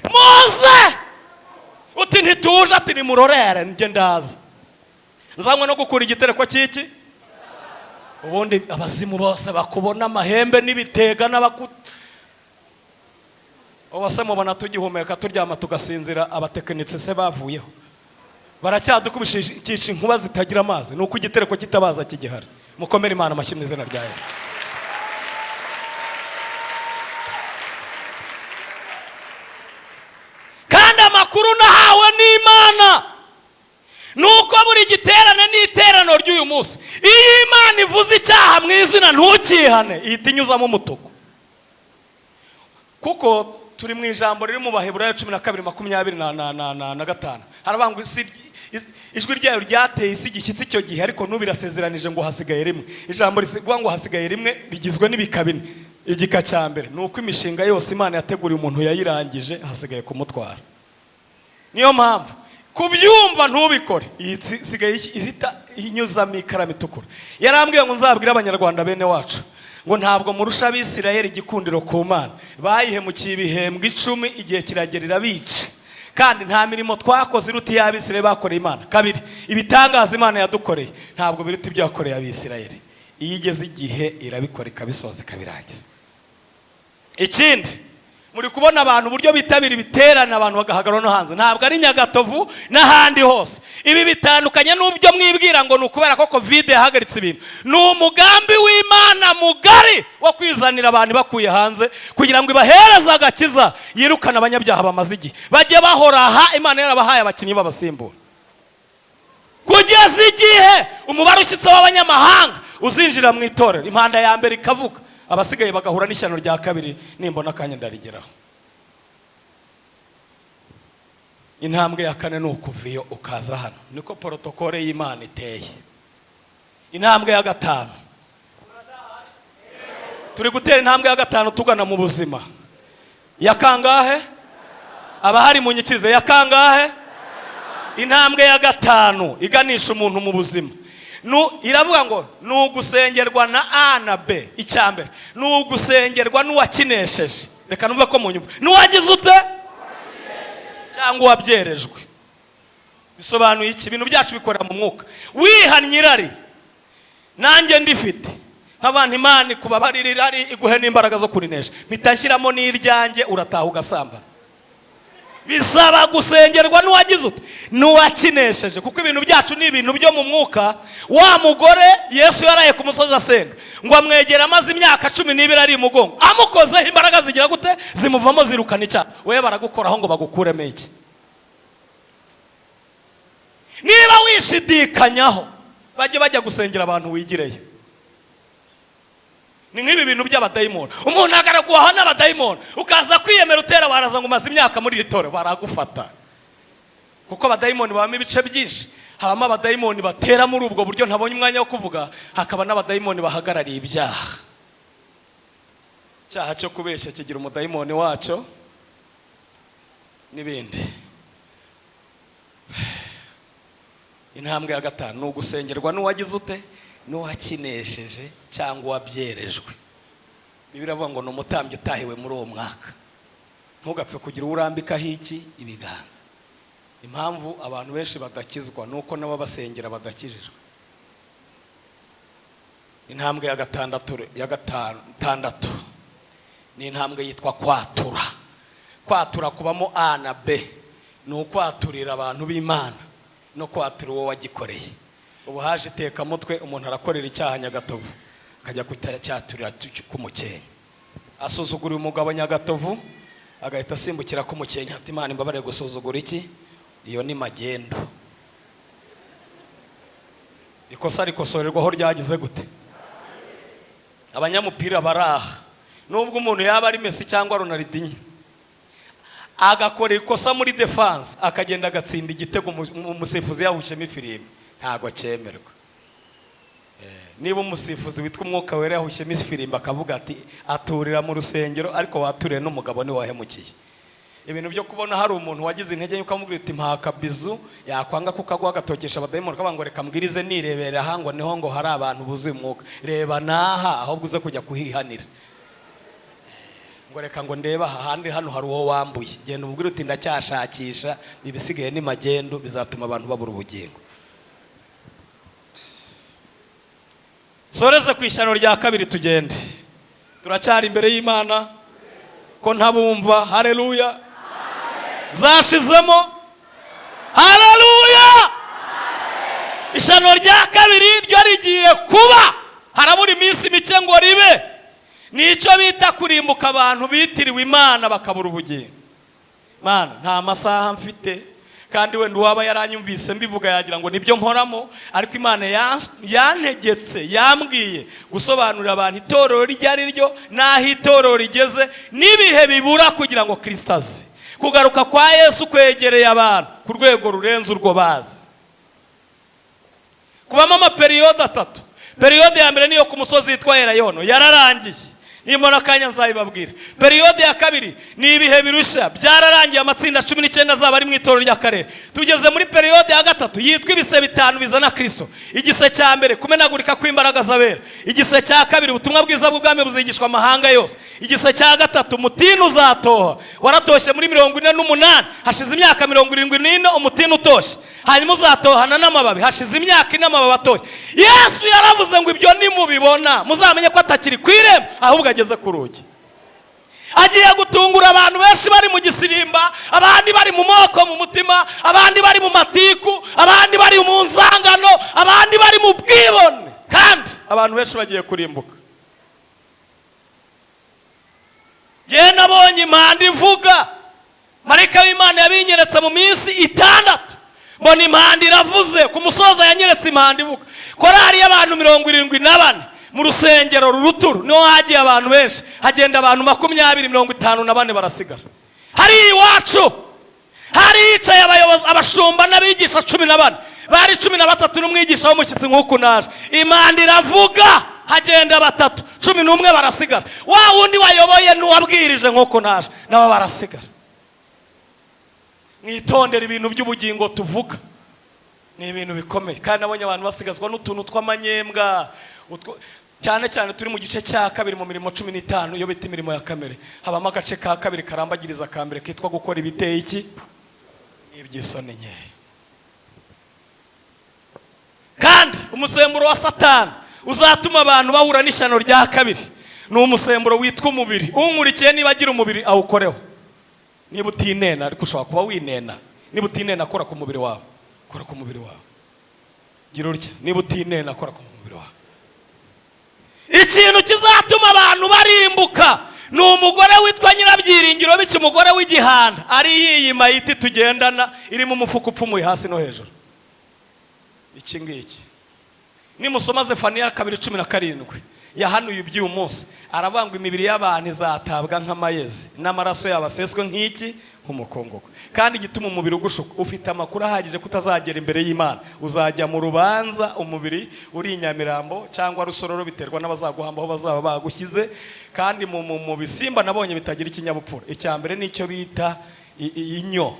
muze. Uti ntituje, ati nimurorere, njye ndaza nzanywe no gukura igitereko cy'iki. Ubundi abazimu bose bakubona amahembe n'ibitega n'abaku ubu se mubona tugihumeka, turyama tugasinzira. Abatekinitsi se bavuyeho, baracyadukubishisha inkuba zitagira amazi. Ni uko igitereko kitabaza kigihari. Mukomere Imana amashyi mu izina rya Yesu. Kandi amakuru nahawe n'Imana ni uko buri giterane n'iteraniro ry'uyu munsi, iyo Imana ivuze icyaha mu izina ntukihane, ihita inyuzamo umutuku. Kuko turi mu ijambo riri mu Baheburayo 12:25, haravuga ngo ijwi ryayo ryateye isi igishyitsi icyo gihe, ariko n'ubu irasezeranije ngo hasigaye rimwe. Ijambo rivuga ngo hasigaye rimwe rigizwe n'ibika bine. Igika cya mbere ni uko imishinga yose Imana yateguriye umuntu yayirangije, hasigaye kumutwara. Niyo mpamvu kubyumva ntubikore, iyi isigaye ihita inyuzamo ikaramu itukura. Yarambwiye ngo nzabwire Abanyarwanda bene wacu ngo ntabwo murusha Abisirayeli igikundiro ku Mana. Bayihemukiye ibihembwe 10, igihe kiragera irabica. Kandi nta mirimo twakoze iruta iy'Abisirayeli bakoreye Imana. Kabiri, ibitangaza Imana yadukoreye ntabwo biruta ibyo yakoreye Abisirayeli. Iyo igeze igihe irabikora, ikabisoza, ikabirangiza. Ikindi, muri kubona abantu uburyo bitabira ibiterane, abantu bagahagarara no hanze, ntabwo ari Nyagatovu n'ahandi hose. Ibi bitandukanye n'ubyo mwibwira ngo ni ukubera ko Covid yahagaritse ibintu. Ni umugambi w'Imana mugari wo kwizanira abantu bakuye hanze kugira ngo ibahereze agakiza, yirukane abanyabyaha bamaze igihe, bajye bahora aha. Imana yarabahaye abakinnyi babasimbura kugeza igihe umubare ushyitse w'abanyamahanga uzinjira mu itorero, impanda ya mbere ikavuga, abasigaye bagahura n'ishyano rya kabiri. Nimbona akanya ndarigeraho. Intambwe ya kane ni ukuva iyo ukaza hano, niko protocole y'Imana iteye. Intambwe ya gatanu, turi gutera intambwe ya gatanu tugana mu buzima. Ya kangahe? Abahari munyikirize, ya kangahe? Intambwe ya gatanu iganisha umuntu mu buzima iravuga ngo ni ugusengerwa na A na B. Icya mbere ni ugusengerwa n'uwakinesheje. Reka numve ko munyumva. N'uwagize ute? Cyangwa uwabyerejwe. Bisobanuye iki? Ibintu byacu bikorera mu mwuka. Wihannye irari, nanjye ndifite nk'abantu, Imana ikubabarira irari, iguhe n'imbaraga zo kurinesha, mpita nshyiramo n'iryanjye, urataha ugasambana. Bisaba gusengerwa n'uwagize ute? N'uwakinesheje. Kuko ibintu byacu ni ibintu byo mu mwuka. Wa mugore Yesu yaraye ku musozi asenga, ngo amwegere amaze imyaka 12 ari imugongo, amukozeho imbaraga zigira gute? Zimuvamo, zirukana icyaha. We baragukoraho ngo bagukuremo iki? Niba wishidikanyaho, bajye bajya gusengera abantu, wigireyo. Ni nk'ibi bintu by'abadayimoni, umuntu agaraguhaho n'abadayimoni, ukaza kwiyemera utera waraza ngo umaze imyaka muri iri torero, baragufata. Kuko abadayimoni babamo ibice byinshi. Habamo abadayimoni batera muri ubwo buryo ntabonye umwanya wo kuvuga, hakaba n'abadayimoni bahagarariye ibyaha. Icyaha cyo kubeshya kigira umudayimoni wacyo n'ibindi. Intambwe ya gatanu ni ugusengerwa n'uwagize ute? N'uwakinesheje cyangwa uwabyerejwe. Bibiliya iravuga ngo ni umutambyi utahiwe muri uwo mwaka. Ntugapfe kugira uwo urambikaho iki? Ibiganza. Impamvu abantu benshi badakizwa ni uko nabo basengera badakijijwe. Intambwe ya gatandatu, ya gatandatu ni intambwe yitwa kwatura. Kwatura kubamo A na B, ni ukwaturira abantu b'Imana no kwatura uwo wagikoreye. Ubu haje itekamutwe, umuntu arakorera icyaha Nyagatovu, akajya kucyaturira ku Mukenke. Asuzugura umugabo Nyagatovu, agahita asimbukira ku Mukenke, ati Imana imbabarire gusuzugura iki. Iyo ni magendo. Ikosa rikosorerwa aho ryagize gute? Abanyamupira baraha, nubwo umuntu yaba ari Messi cyangwa Ronaldinho, Agakora ikosa muri défense, akagenda agatsinda igitego, umusifuzi yahushyemo ifirimbi, ntabwo cyemerwa. Niba umusifuzi witwa Umwuka Wera yahushyemo ifirimbi, akavuga ati aturira mu rusengero, ariko waturiye n'umugabo ntiwahemukiye. Ibintu byo kubona hari umuntu wagize intege nke, ukamubwira uti mpa akabizu, yakwanga kukaguha agatokesha abadayimoni, ukavuga ngo reka mbwirize nirebera aha, ngo niho ngo hari abantu buzuye umwuka. Reba naha, ahubwo uze kujya kuhihanira, ngo reka ngo ndebe aha handi, hano hari uwo wambuye. Genda umubwire uti ndacyashakisha, ibisigaye ni magendu, bizatuma abantu babura ubugingo. Soreze ku ishyano rya kabiri, tugende, turacyari imbere y'Imana ko ntabumva. Hareruya! Zashizemo. Hareruya! Ishyano rya kabiri ryo rigiye kuba, harabura iminsi mike ngo ribe. Nicyo bita kurimbuka, abantu bitiriwe Imana bakabura ubugingo. Mana, nta masaha mfite, kandi wenda uwaba yaranyumvise mbivuga yagira ngo nibyo nkoramo, ariko Imana yantegetse, yambwiye gusobanurira abantu itorero iryo ari ryo n'aho itorero rigeze n'ibihe bibura kugira ngo Kirisito aze. Kugaruka kwa Yesu kwegereye abantu ku rwego rurenze urwo bazi. Kubamo amapériode atatu. Période ya mbere niyo ku musozi witwa Elayono, yararangiye, nimbona akanya nzabibabwira. Période ya kabiri ni ibihe birushya, byararangiye, amatsinda 19 azaba ari mu itorero ry'akarere. Tugeze muri période ya gatatu yitwa ibise bitanu bizana Kirisito. Igise cya mbere, kumenagurika kw'imbaraga z'abera. Igise cya kabiri, ubutumwa bwiza bw'ubwami buzigishwa amahanga yose. Igise cya gatatu, umutini uzatoha, waratoshye muri 48, hashize imyaka 74 umutini utoshye, hanyuma uzatohana n'amababi, hashize imyaka 4 amababi atoshye. Yesu yaravuze ngo ibyo nimubibona muzamenye ko atakiri ku irembo, ahubwo ageze ku rugi. Agiye gutungura abantu benshi bari mu gisirimba, abandi bari mu moko mu mutima, abandi bari mu matiku, abandi bari mu nzangano, abandi bari mu bwibone, kandi abantu benshi bagiye kurimbuka. Njyewe nabonye impanda ivuga, marayika w'Imana yabinyeretse mu minsi 6, mbona impanda iravuze ku musozo. Yanyeretse impanda ivuga, korari y'abantu 74 mu rusengero ruruturu, niho hagiye abantu benshi, hagenda abantu 20, 54 barasigara. Hariya iwacu hari hicaye abayobozi, abashumba n'abigisha 14, bari 13 n'umwigisha w'umushyitsi nk'uku naje. Impanda iravuga, hagenda batatu, 11 barasigara. Wa wundi wayoboye n'uwabwirije nk'uku naje nabo barasigara. Mwitondere ibintu by'ubugingo tuvuga, ni ibintu bikomeye. Kandi nabonye abantu basigazwa n'utuntu tw'amanyembwa, cyane cyane turi mu gice cya kabiri mu mirimo 15, iyo bita imirimo ya kamere. Habamo agace ka kabiri karambagiriza ka mbere kitwa gukora ibiteye iki iby'isoni nkeya. Kandi umusemburo wa Satani uzatuma abantu bahura n'ishyano rya kabiri ni umusemburo witwa umubiri. Unkurikiye niba agira umubiri awukoreho. Niba utinena, ariko ushobora kuba winena, niba utinena kora ku mubiri wawe, kora ku mubiri wawe, gira utya. Niba utinena kora ku mubiri wawe. Ikintu kizatuma abantu barimbuka ni umugore witwa Nyirabyiringiro, bityo umugore w'igihanda ari yiyi mayiti tugendana irimo umufuka upfumuye hasi no hejuru. Iki ngiki nimusoma Zefaniya 2:17, yahanuye iby'uyu munsi, aravuga ngo imibiri y'abantu izatabwa nk'amayezi, n'amaraso yabo aseswe nk'iki, nk'umukungugu. Kandi igituma umubiri ugushuka, ufite amakuru ahagije ko utazagera imbere y'Imana. Uzajya mu rubanza umubiri uri i Nyamirambo cyangwa Rusororo, biterwa n'abazaguhamba aho bazaba bagushyize. Kandi mu bisimba nabonye bitagira ikinyabupfura, icya mbere nicyo bita inyo.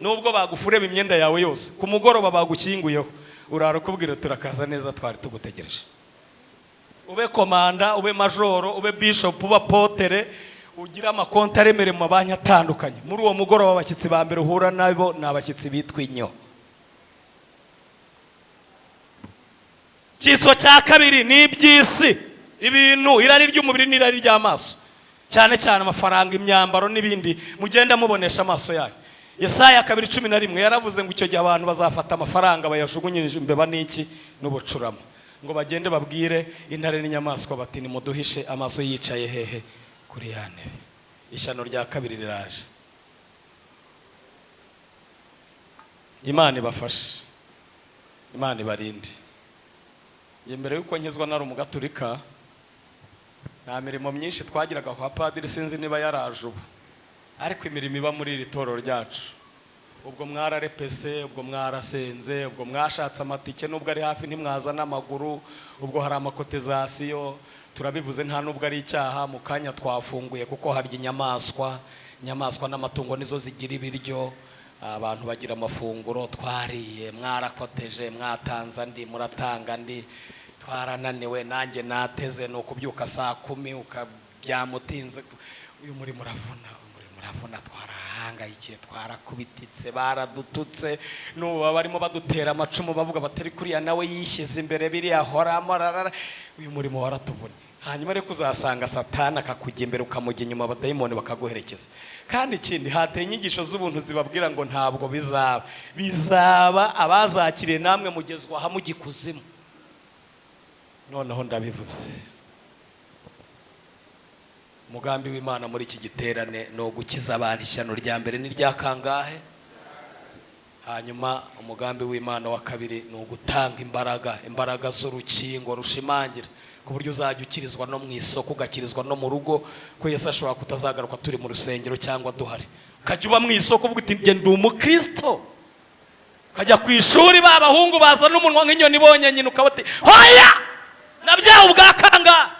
Nubwo bagufureba imyenda yawe yose, ku mugoroba bagushyinguyeho urara ukubwira turakaza neza, twari tugutegereje. Ube komanda, ube majoro, ube bishop, ube apôtre, ugire amakonti aremereye mu mabanki atandukanye, muri uwo mugoroba abashyitsi ba mbere uhura nabo ni abashyitsi bitwa inyo. Icyitso cya kabiri ni iby'isi, ibintu, irari ry'umubiri n'irari ry'amaso, cyane cyane amafaranga, imyambaro n'ibindi mugenda mubonesha amaso yanyu. Yesaya 2:11 yaravuze ngo icyo gihe abantu bazafata amafaranga bayajugunyirije imbeba n'iki n'ubucurama, ngo bagende babwire intare n'inyamaswa bati nimuduhishe amaso yicaye hehe kuri ya ntebe. Ishyano rya kabiri riraje. Imana ibafashe, Imana ibarinde. Njye mbere y'uko nkizwa nari umugaturika, nta mirimo myinshi twagiraga kwa padiri, sinzi niba yaraje ubu. Ariko imirimo iba muri iri torero ryacu, ubwo mwararepese, ubwo mwarasenze, ubwo mwashatse amatike nubwo ari hafi ntimwaza n'amaguru, ubwo hari amakotizasiyo, turabivuze nta nubwo ari icyaha. Mu kanya twafunguye kuko harya inyamaswa, inyamaswa n'amatungo nizo zigira ibiryo, abantu bagira amafunguro. Twariye, mwarakoteje, mwatanze andi, muratanga andi, twarananiwe, nanjye nateze. Ni ukubyuka saa 10 ukabyama utinze. Uyu murimo uravuna, umurimo uravuna. Twarahangayikiye, twarakubititse, baradututse, n'ubu baba barimo badutera amacumu bavuga batari kuriya nawe yishyize imbere biriya ahoramo rarara. Uyu murimo waratuvunnye. Hanyuma ariko uzasanga Satani akakujya imbere, ukamujya inyuma, abadayimoni bakaguherekeza. Kandi ikindi, hateye inyigisho z'ubuntu zibabwira ngo ntabwo bizaba, bizaba. Abazakiriye namwe mugezwa hamwe ikuzimu. Noneho ndabivuze, umugambi w'Imana muri iki giterane ni ugukiza abantu ishyano rya mbere n'irya kangahe. Hanyuma umugambi w'Imana wa kabiri ni ugutanga imbaraga, imbaraga z'urukingo rushimangira, ku buryo uzajya ukirizwa no mu isoko, ugakirizwa no mu rugo, ko Yesu ashobora kutazagaruka turi mu rusengero cyangwa duhari. Ukajya uba mu isoko uvuga uti njye ndi umukristo. Ukajya ku ishuri, ba bahungu bazana umunwa nk'inyoni ibonye nyina, ukaba uti hoya nabyawe ubwa kangahe.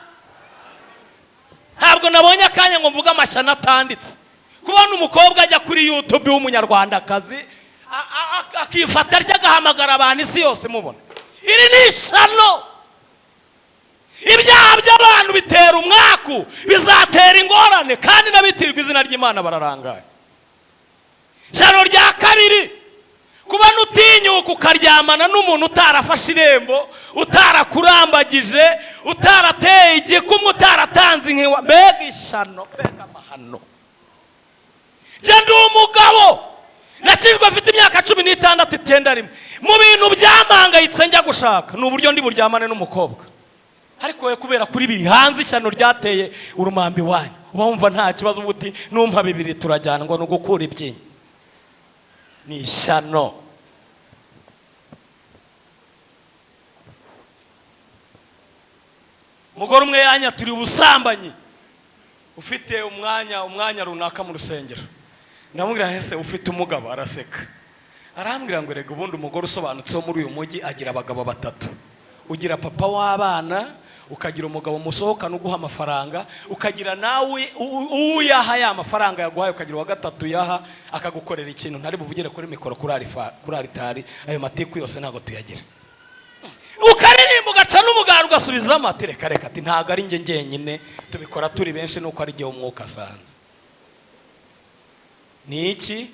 Ntabwo nabonye akanya ngo mvuge amashyano atanditse. Kubona umukobwa ajya kuri YouTube w'umunyarwandakazi akifata atya, agahamagara abantu, isi yose imubona, iri ni ishyano. Ibyaha by'abantu bitera umwaku, bizatera ingorane, kandi n'abitirirwa izina ry'Imana bararangaye. Ishyano rya kabiri, kubona utinyuka ukaryamana n'umuntu utarafashe irembo, utarakurambagije, utarateye igikumwe, utaratanze inkiwa. Mbega ishyano, mbega amahano! Njye ndi umugabo, nakijwe afite imyaka 16, 91. Mu bintu byampangayitse njya gushaka ni uburyo ndi buryamane n'umukobwa. Ariko we kubera kuri biri hanze, ishyano ryateye urumambi wanyu, uba wumva nta kibazo, uba uti numpa bibiri turajyana, ngo ni ugukura ibyinyo. Ni ishyano. Umugore umwe yanyaturiye ubusambanyi, ufite umwanya runaka mu rusengero. Ndamubwira nti ese ufite umugabo? Araseka, arambwira ngo rega ubundi umugore usobanutse wo muri uyu mujyi agira abagabo batatu: ugira papa w'abana, ukagira umugabo musohokana uguha amafaranga, ukagira nawe uyaha ya mafaranga yaguhaye, ukagira uwa gatatu uyaha akagukorera ikintu ntari buvugire kuri mikoro, kuri aritari. Ayo matiku yose ntabwo tuyagira. Ukaririmba, ugaca n'umugara, ugasubizamo, ati reka reka, ati ntabwo ari njye njyenyine, tubikora turi benshi, nuko ari igihe umwuka asanze. Ni iki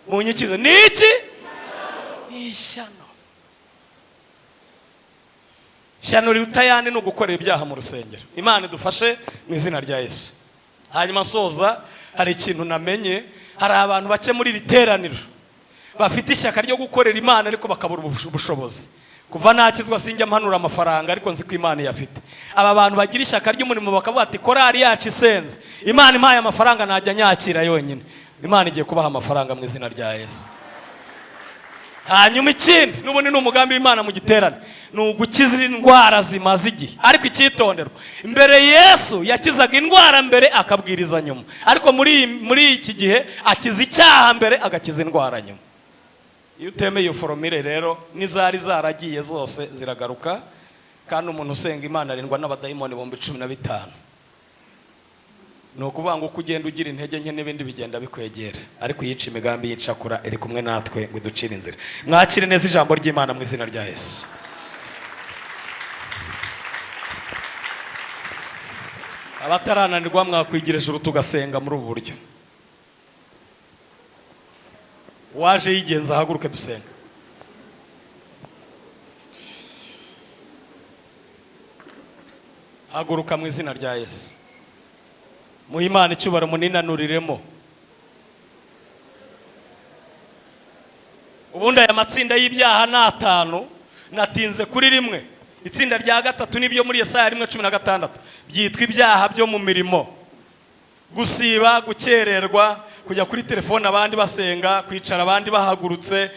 munyikize? Ni iki? Ni ishyano. Ishyano riruta ayandi ni ugukorera ibyaha mu rusengero. Imana idufashe mu izina rya Yesu. Hanyuma soza, hari ikintu namenye: hari abantu bake muri iri teraniro bafite ishyaka ryo gukorera Imana ariko bakabura ubushobozi. Kuva nakizwa sinjya mpanura amafaranga, ariko nzi ko Imana iyafite. Aba bantu bagira ishyaka ry'umurimo bakavuga ati korari yacu isenze, Imana impaye amafaranga najya nyakira yonyine. Imana igiye kubaha amafaranga mu izina rya Yesu. Hanyuma ikindi n'ubundi ni umugambi w'Imana mu giterane, ni ugukiza indwara zimaze igihe. Ariko icyitonderwa, mbere Yesu yakizaga indwara mbere, akabwiriza nyuma, ariko muri iki gihe akiza icyaha mbere, agakiza indwara nyuma. Iyo utemeye iyo formule rero, n'izari zaragiye zose ziragaruka. Kandi umuntu usenga Imana arindwa n'abadayimoni 15,000. Ni ukuvuga ngo uko ugenda ugira intege nke, n'ibindi bigenda bikwegera. Ariko iyica imigambi y'icakura iri kumwe natwe ngo iducire inzira. Mwakire neza ijambo ry'Imana mu izina rya Yesu. Abatarananirwa mwakwigira ijuru, tugasenga muri ubu buryo. Waje yigenza ahaguruke dusenga. Haguruka mu izina rya Yesu. Muhe Imana icyubahiro, muninanuriremo. Ubundi aya matsinda y'ibyaha ni atanu, natinze kuri rimwe. Itsinda rya gatatu nibyo muri Yesaya 1:16 byitwa ibyaha byo mu mirimo: gusiba, gukererwa, kujya kuri telefone abandi basenga, kwicara abandi bahagurutse.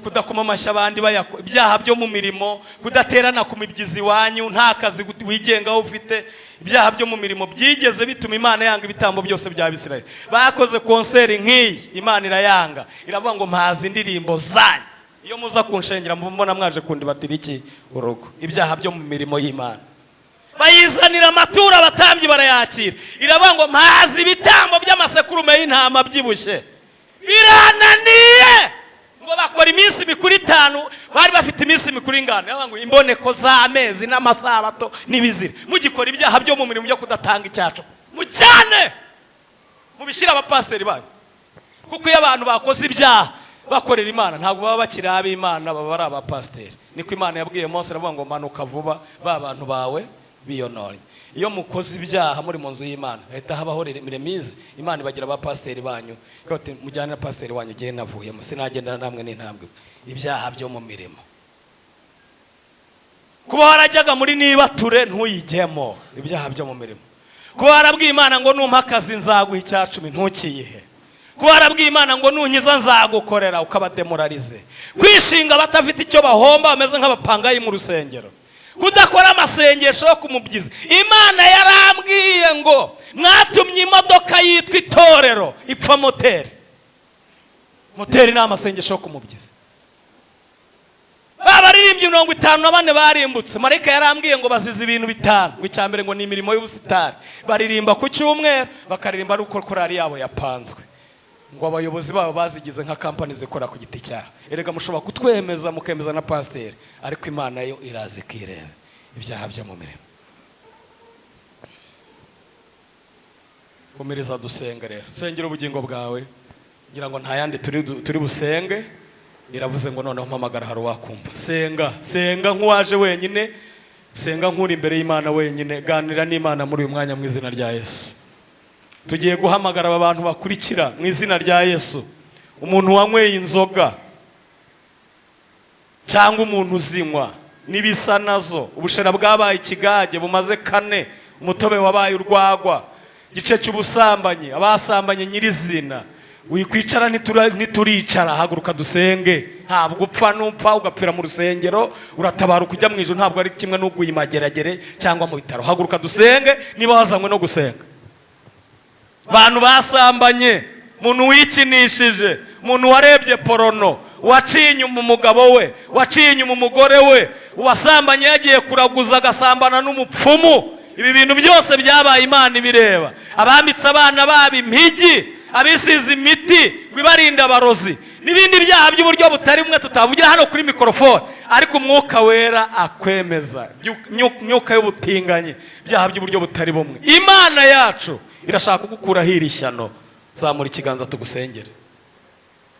Kudakoma amashyi abandi ibyaha byo mu mirimo, kudaterana ku mibyizi iwanyu, nta kazi wigengaho ufite. Ibyaha byo mu mirimo byigeze bituma Imana yanga ibitambo byose bya Bisirayeli. Bakoze concert nk'iyi, Imana irayanga, iravuga ngo mpazi indirimbo zanyu, iyo muza kunshengera mbona mwaje kundibatira iki urugo. Ibyaha byo mu mirimo y'Imana, bayizanira amaturo, abatambyi barayakira, iravuga ngo mpazi ibitambo by'amasekurume y'intama byibushye, birananiye. Ngo bakora iminsi mikuru 5, bari bafite iminsi mikuru ingana, iravuga ngo imboneko z'amezi n'amasabato n'ibizira, mugikora ibyaha byo mu mirimo byo kudatanga icyacu, mucyane mubishyire abapaseri banyu. Kuko iyo abantu bakoze ibyaha bakorera Imana, ntabwo baba bakiri ab'Imana, baba ari abapasiteri. Niko Imana yabwiye Mose, iravuga ngo manuka vuba, ba bantu bawe biyononye. Iyo mukoze ibyaha muri mu nzu y'Imana, hahita habaho remise. Imana ibagira abapasiteri banyu, ikavuga iti, mujyane na pasiteri wanyu, ugiye navuyemo, sinagendana namwe n'intambwe. Ibyaha byo mu mirimo, kuba warajyaga muri nibature ntuyijyemo, ibyaha byo mu mirimo. Kuba warabwiye Imana ngo numpa akazi nzaguha 10%, ntukiyihe. Kuba warabwiye Imana ngo nunkiza nzagukorera, ukaba démoralisé. Kwishinga abatafite icyo bahomba, bameze nk'abapangayi mu rusengero. Kudakora amasengesho yo kumubyizi. Imana yarambwiye ngo mwatumye imodoka yitwa itorero ipfa moteri. Moteri ni amasengesho yo kumubyizi. Ba baririmbyi 54 barimbutse, marayika yarambwiye ngo bazize ibintu 5. Ngo icya mbere ngo ni imirimo y'ubusitani, baririmba ku cyumweru, bakaririmba ari uko korari yabo yapanzwe. Ngo abayobozi babo bazigize nka kampani zikora ku giti cyabo. Erega mushobora kutwemeza, mukemeza na pasiteri, ariko Imana yo iraza ikireba. Ibyaha byo mu mirimo. Komereza dusenga rero, sengera ubugingo bwawe. Ngira ngo nta yandi turi busenge. Iravuze ngo noneho mpamagara hari uwakumva. Senga, senga nk'uwaje wenyine, senga nk'uri imbere y'Imana wenyine, ganira n'Imana muri uyu mwanya mu izina rya Yesu. Tugiye guhamagara aba bantu bakurikira mu izina rya Yesu. Umuntu wanyweye inzoga cyangwa umuntu uzinywa n'ibisa nazo, ubushera bwabaye ikigage bumaze kane, umutobe wabaye urwagwa, igice cy'ubusambanyi, abasambanye nyirizina, wikwicara, ntituricara, haguruka dusenge. Ntabwo upfa, nupfa ugapfira mu rusengero uratabaruka ujya mu ijuru, ntabwo ari kimwe n'uguye imageragere cyangwa mu bitaro. Haguruka dusenge niba wazanywe no gusenga. Abantu basambanye, umuntu wikinishije, umuntu warebye porno, waciye inyuma umugabo we, waciye inyuma umugore we, uwasambanye yagiye kuraguza agasambana n'umupfumu, ibi bintu byose byabaye Imana ibireba. Abambitse abana babo impigi, abisize imiti ngo ibarinde abarozi, n'ibindi byaha by'uburyo butari bumwe tutavugira hano kuri mikorofone, ariko Umwuka Wera akwemeza. Myuka y'ubutinganyi, ibyaha by'uburyo butari bumwe, Imana yacu irashaka kugukuraho iri shyano. Zamura ikiganza tugusengere.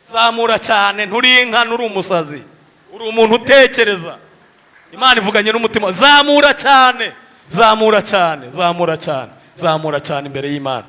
Zamura cyane, nturi inka, nturi umusazi, uri umuntu utekereza. Imana ivuganye n'umutima. Zamura cyane, zamura cyane, zamura cyane, zamura cyane imbere y'Imana.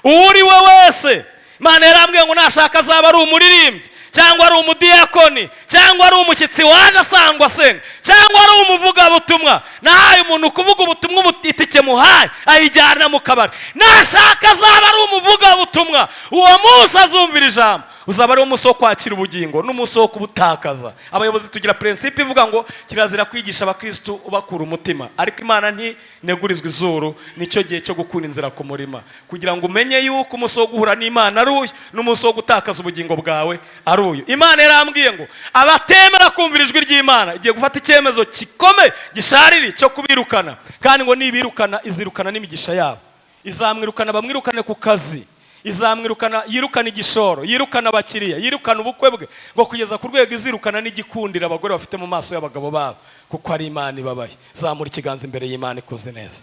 Uwo uri we wese, Imana yarambwiye ngo nashaka azaba ari umuririmbyi, cyangwa ari umudiyakoni, cyangwa ari umushyitsi waje asangwa asenga, cyangwa ari umuvugabutumwa. Nahaye umuntu kuvuga ubutumwa itike muhaye ayijyana mu kabari. Nashaka azaba ari umuvugabutumwa, uwo munsi azumvira ijambo, uzaba ari umunsi wo kwakira ubugingo n'umunsi wo kubutakaza. Abayobozi tugira principe ivuga ngo kirazira kwigisha abakirisitu ubakura umutima, ariko Imana ntinegurizwa izuru. Nicyo gihe cyo gukura inzira ku murima, kugira ngo umenye yuko umunsi wo guhura n'Imana ari uyu, n'umunsi wo gutakaza ubugingo bwawe ari uyu. Imana yarambwiye ngo abatemera kumvira ijwi ry'Imana, igiye gufata icyemezo gikomeye gishariri cyo kubirukana, kandi ngo nibirukana izirukana n'imigisha yabo. Izamwirukana, bamwirukane ku kazi, izamwirukana, yirukana igishoro, yirukana abakiriya, yirukana ubukwe bwe, ngo kugeza ku rwego izirukana n'igikundira abagore bafite mu maso y'abagabo babo, kuko ari Imana ibabaye. Zamura ikiganza imbere y'Imana ikuze neza.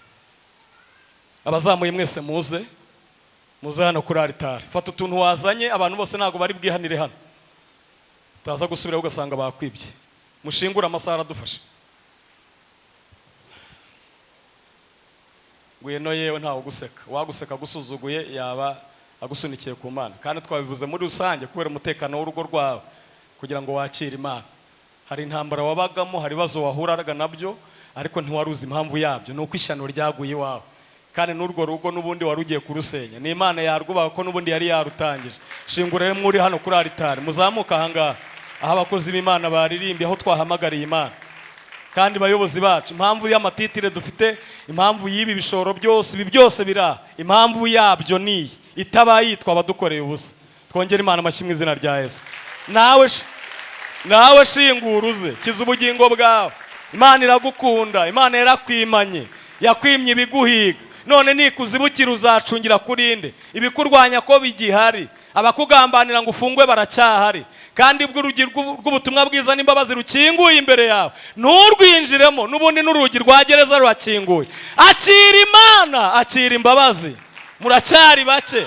Abazamuye mwese muze, muze hano kuri aritari. Fata utuntu wazanye. Abantu bose ntabwo bari bwihanire hano, utaza gusubiraho ugasanga bakwibye. Mushingure, amasaha aradufasha. Ngwino yewe, ntawe uguseka, waguseka agusuzuguye yaba agusunikiye ku Mana. Kandi twabivuze muri rusange kubera umutekano w'urugo rwawe, kugira ngo wakire Imana. Hari intambara wabagamo, hari ibibazo wahuraga nabyo, ariko ntiwari uzi impamvu yabyo. Ni uko ishyano ryaguye iwawe, kandi n'urwo rugo n'ubundi wari ugiye kurusenya, ni Imana yarwubaka ko n'ubundi yari yarutangije. Shingura rero, muri hano kuri aritari, muzamuke ahangaha. Aho abakozi b'Imana baririmbye, aho twahamagariye Imana. Kandi bayobozi bacu, impamvu y'amatitire dufite, impamvu y'ibi bishoro byose, ibi byose biri aha, impamvu yabyo ni iyi. Itabaye yitwa abadukoreye ubusa. Twongere Imana amashyi mu izina rya Yesu. Nawe shingura uze kiza ubugingo bwawe. Imana iragukunda, Imana yarakwimanye, yakwimye ibiguhiga. None nikuzibukira uzacungira kuri nde? Ibikurwanya ko bigihari, abakugambanira ngo ufungwe baracyahari. Kandi ubwo urugi rw'ubutumwa bwiza n'imbabazi rukinguye imbere yawe, nturwinjiremo. N'ubundi n'urugi rwa gereza rurakinguye. Akira Imana, akira imbabazi. Muracyari bake.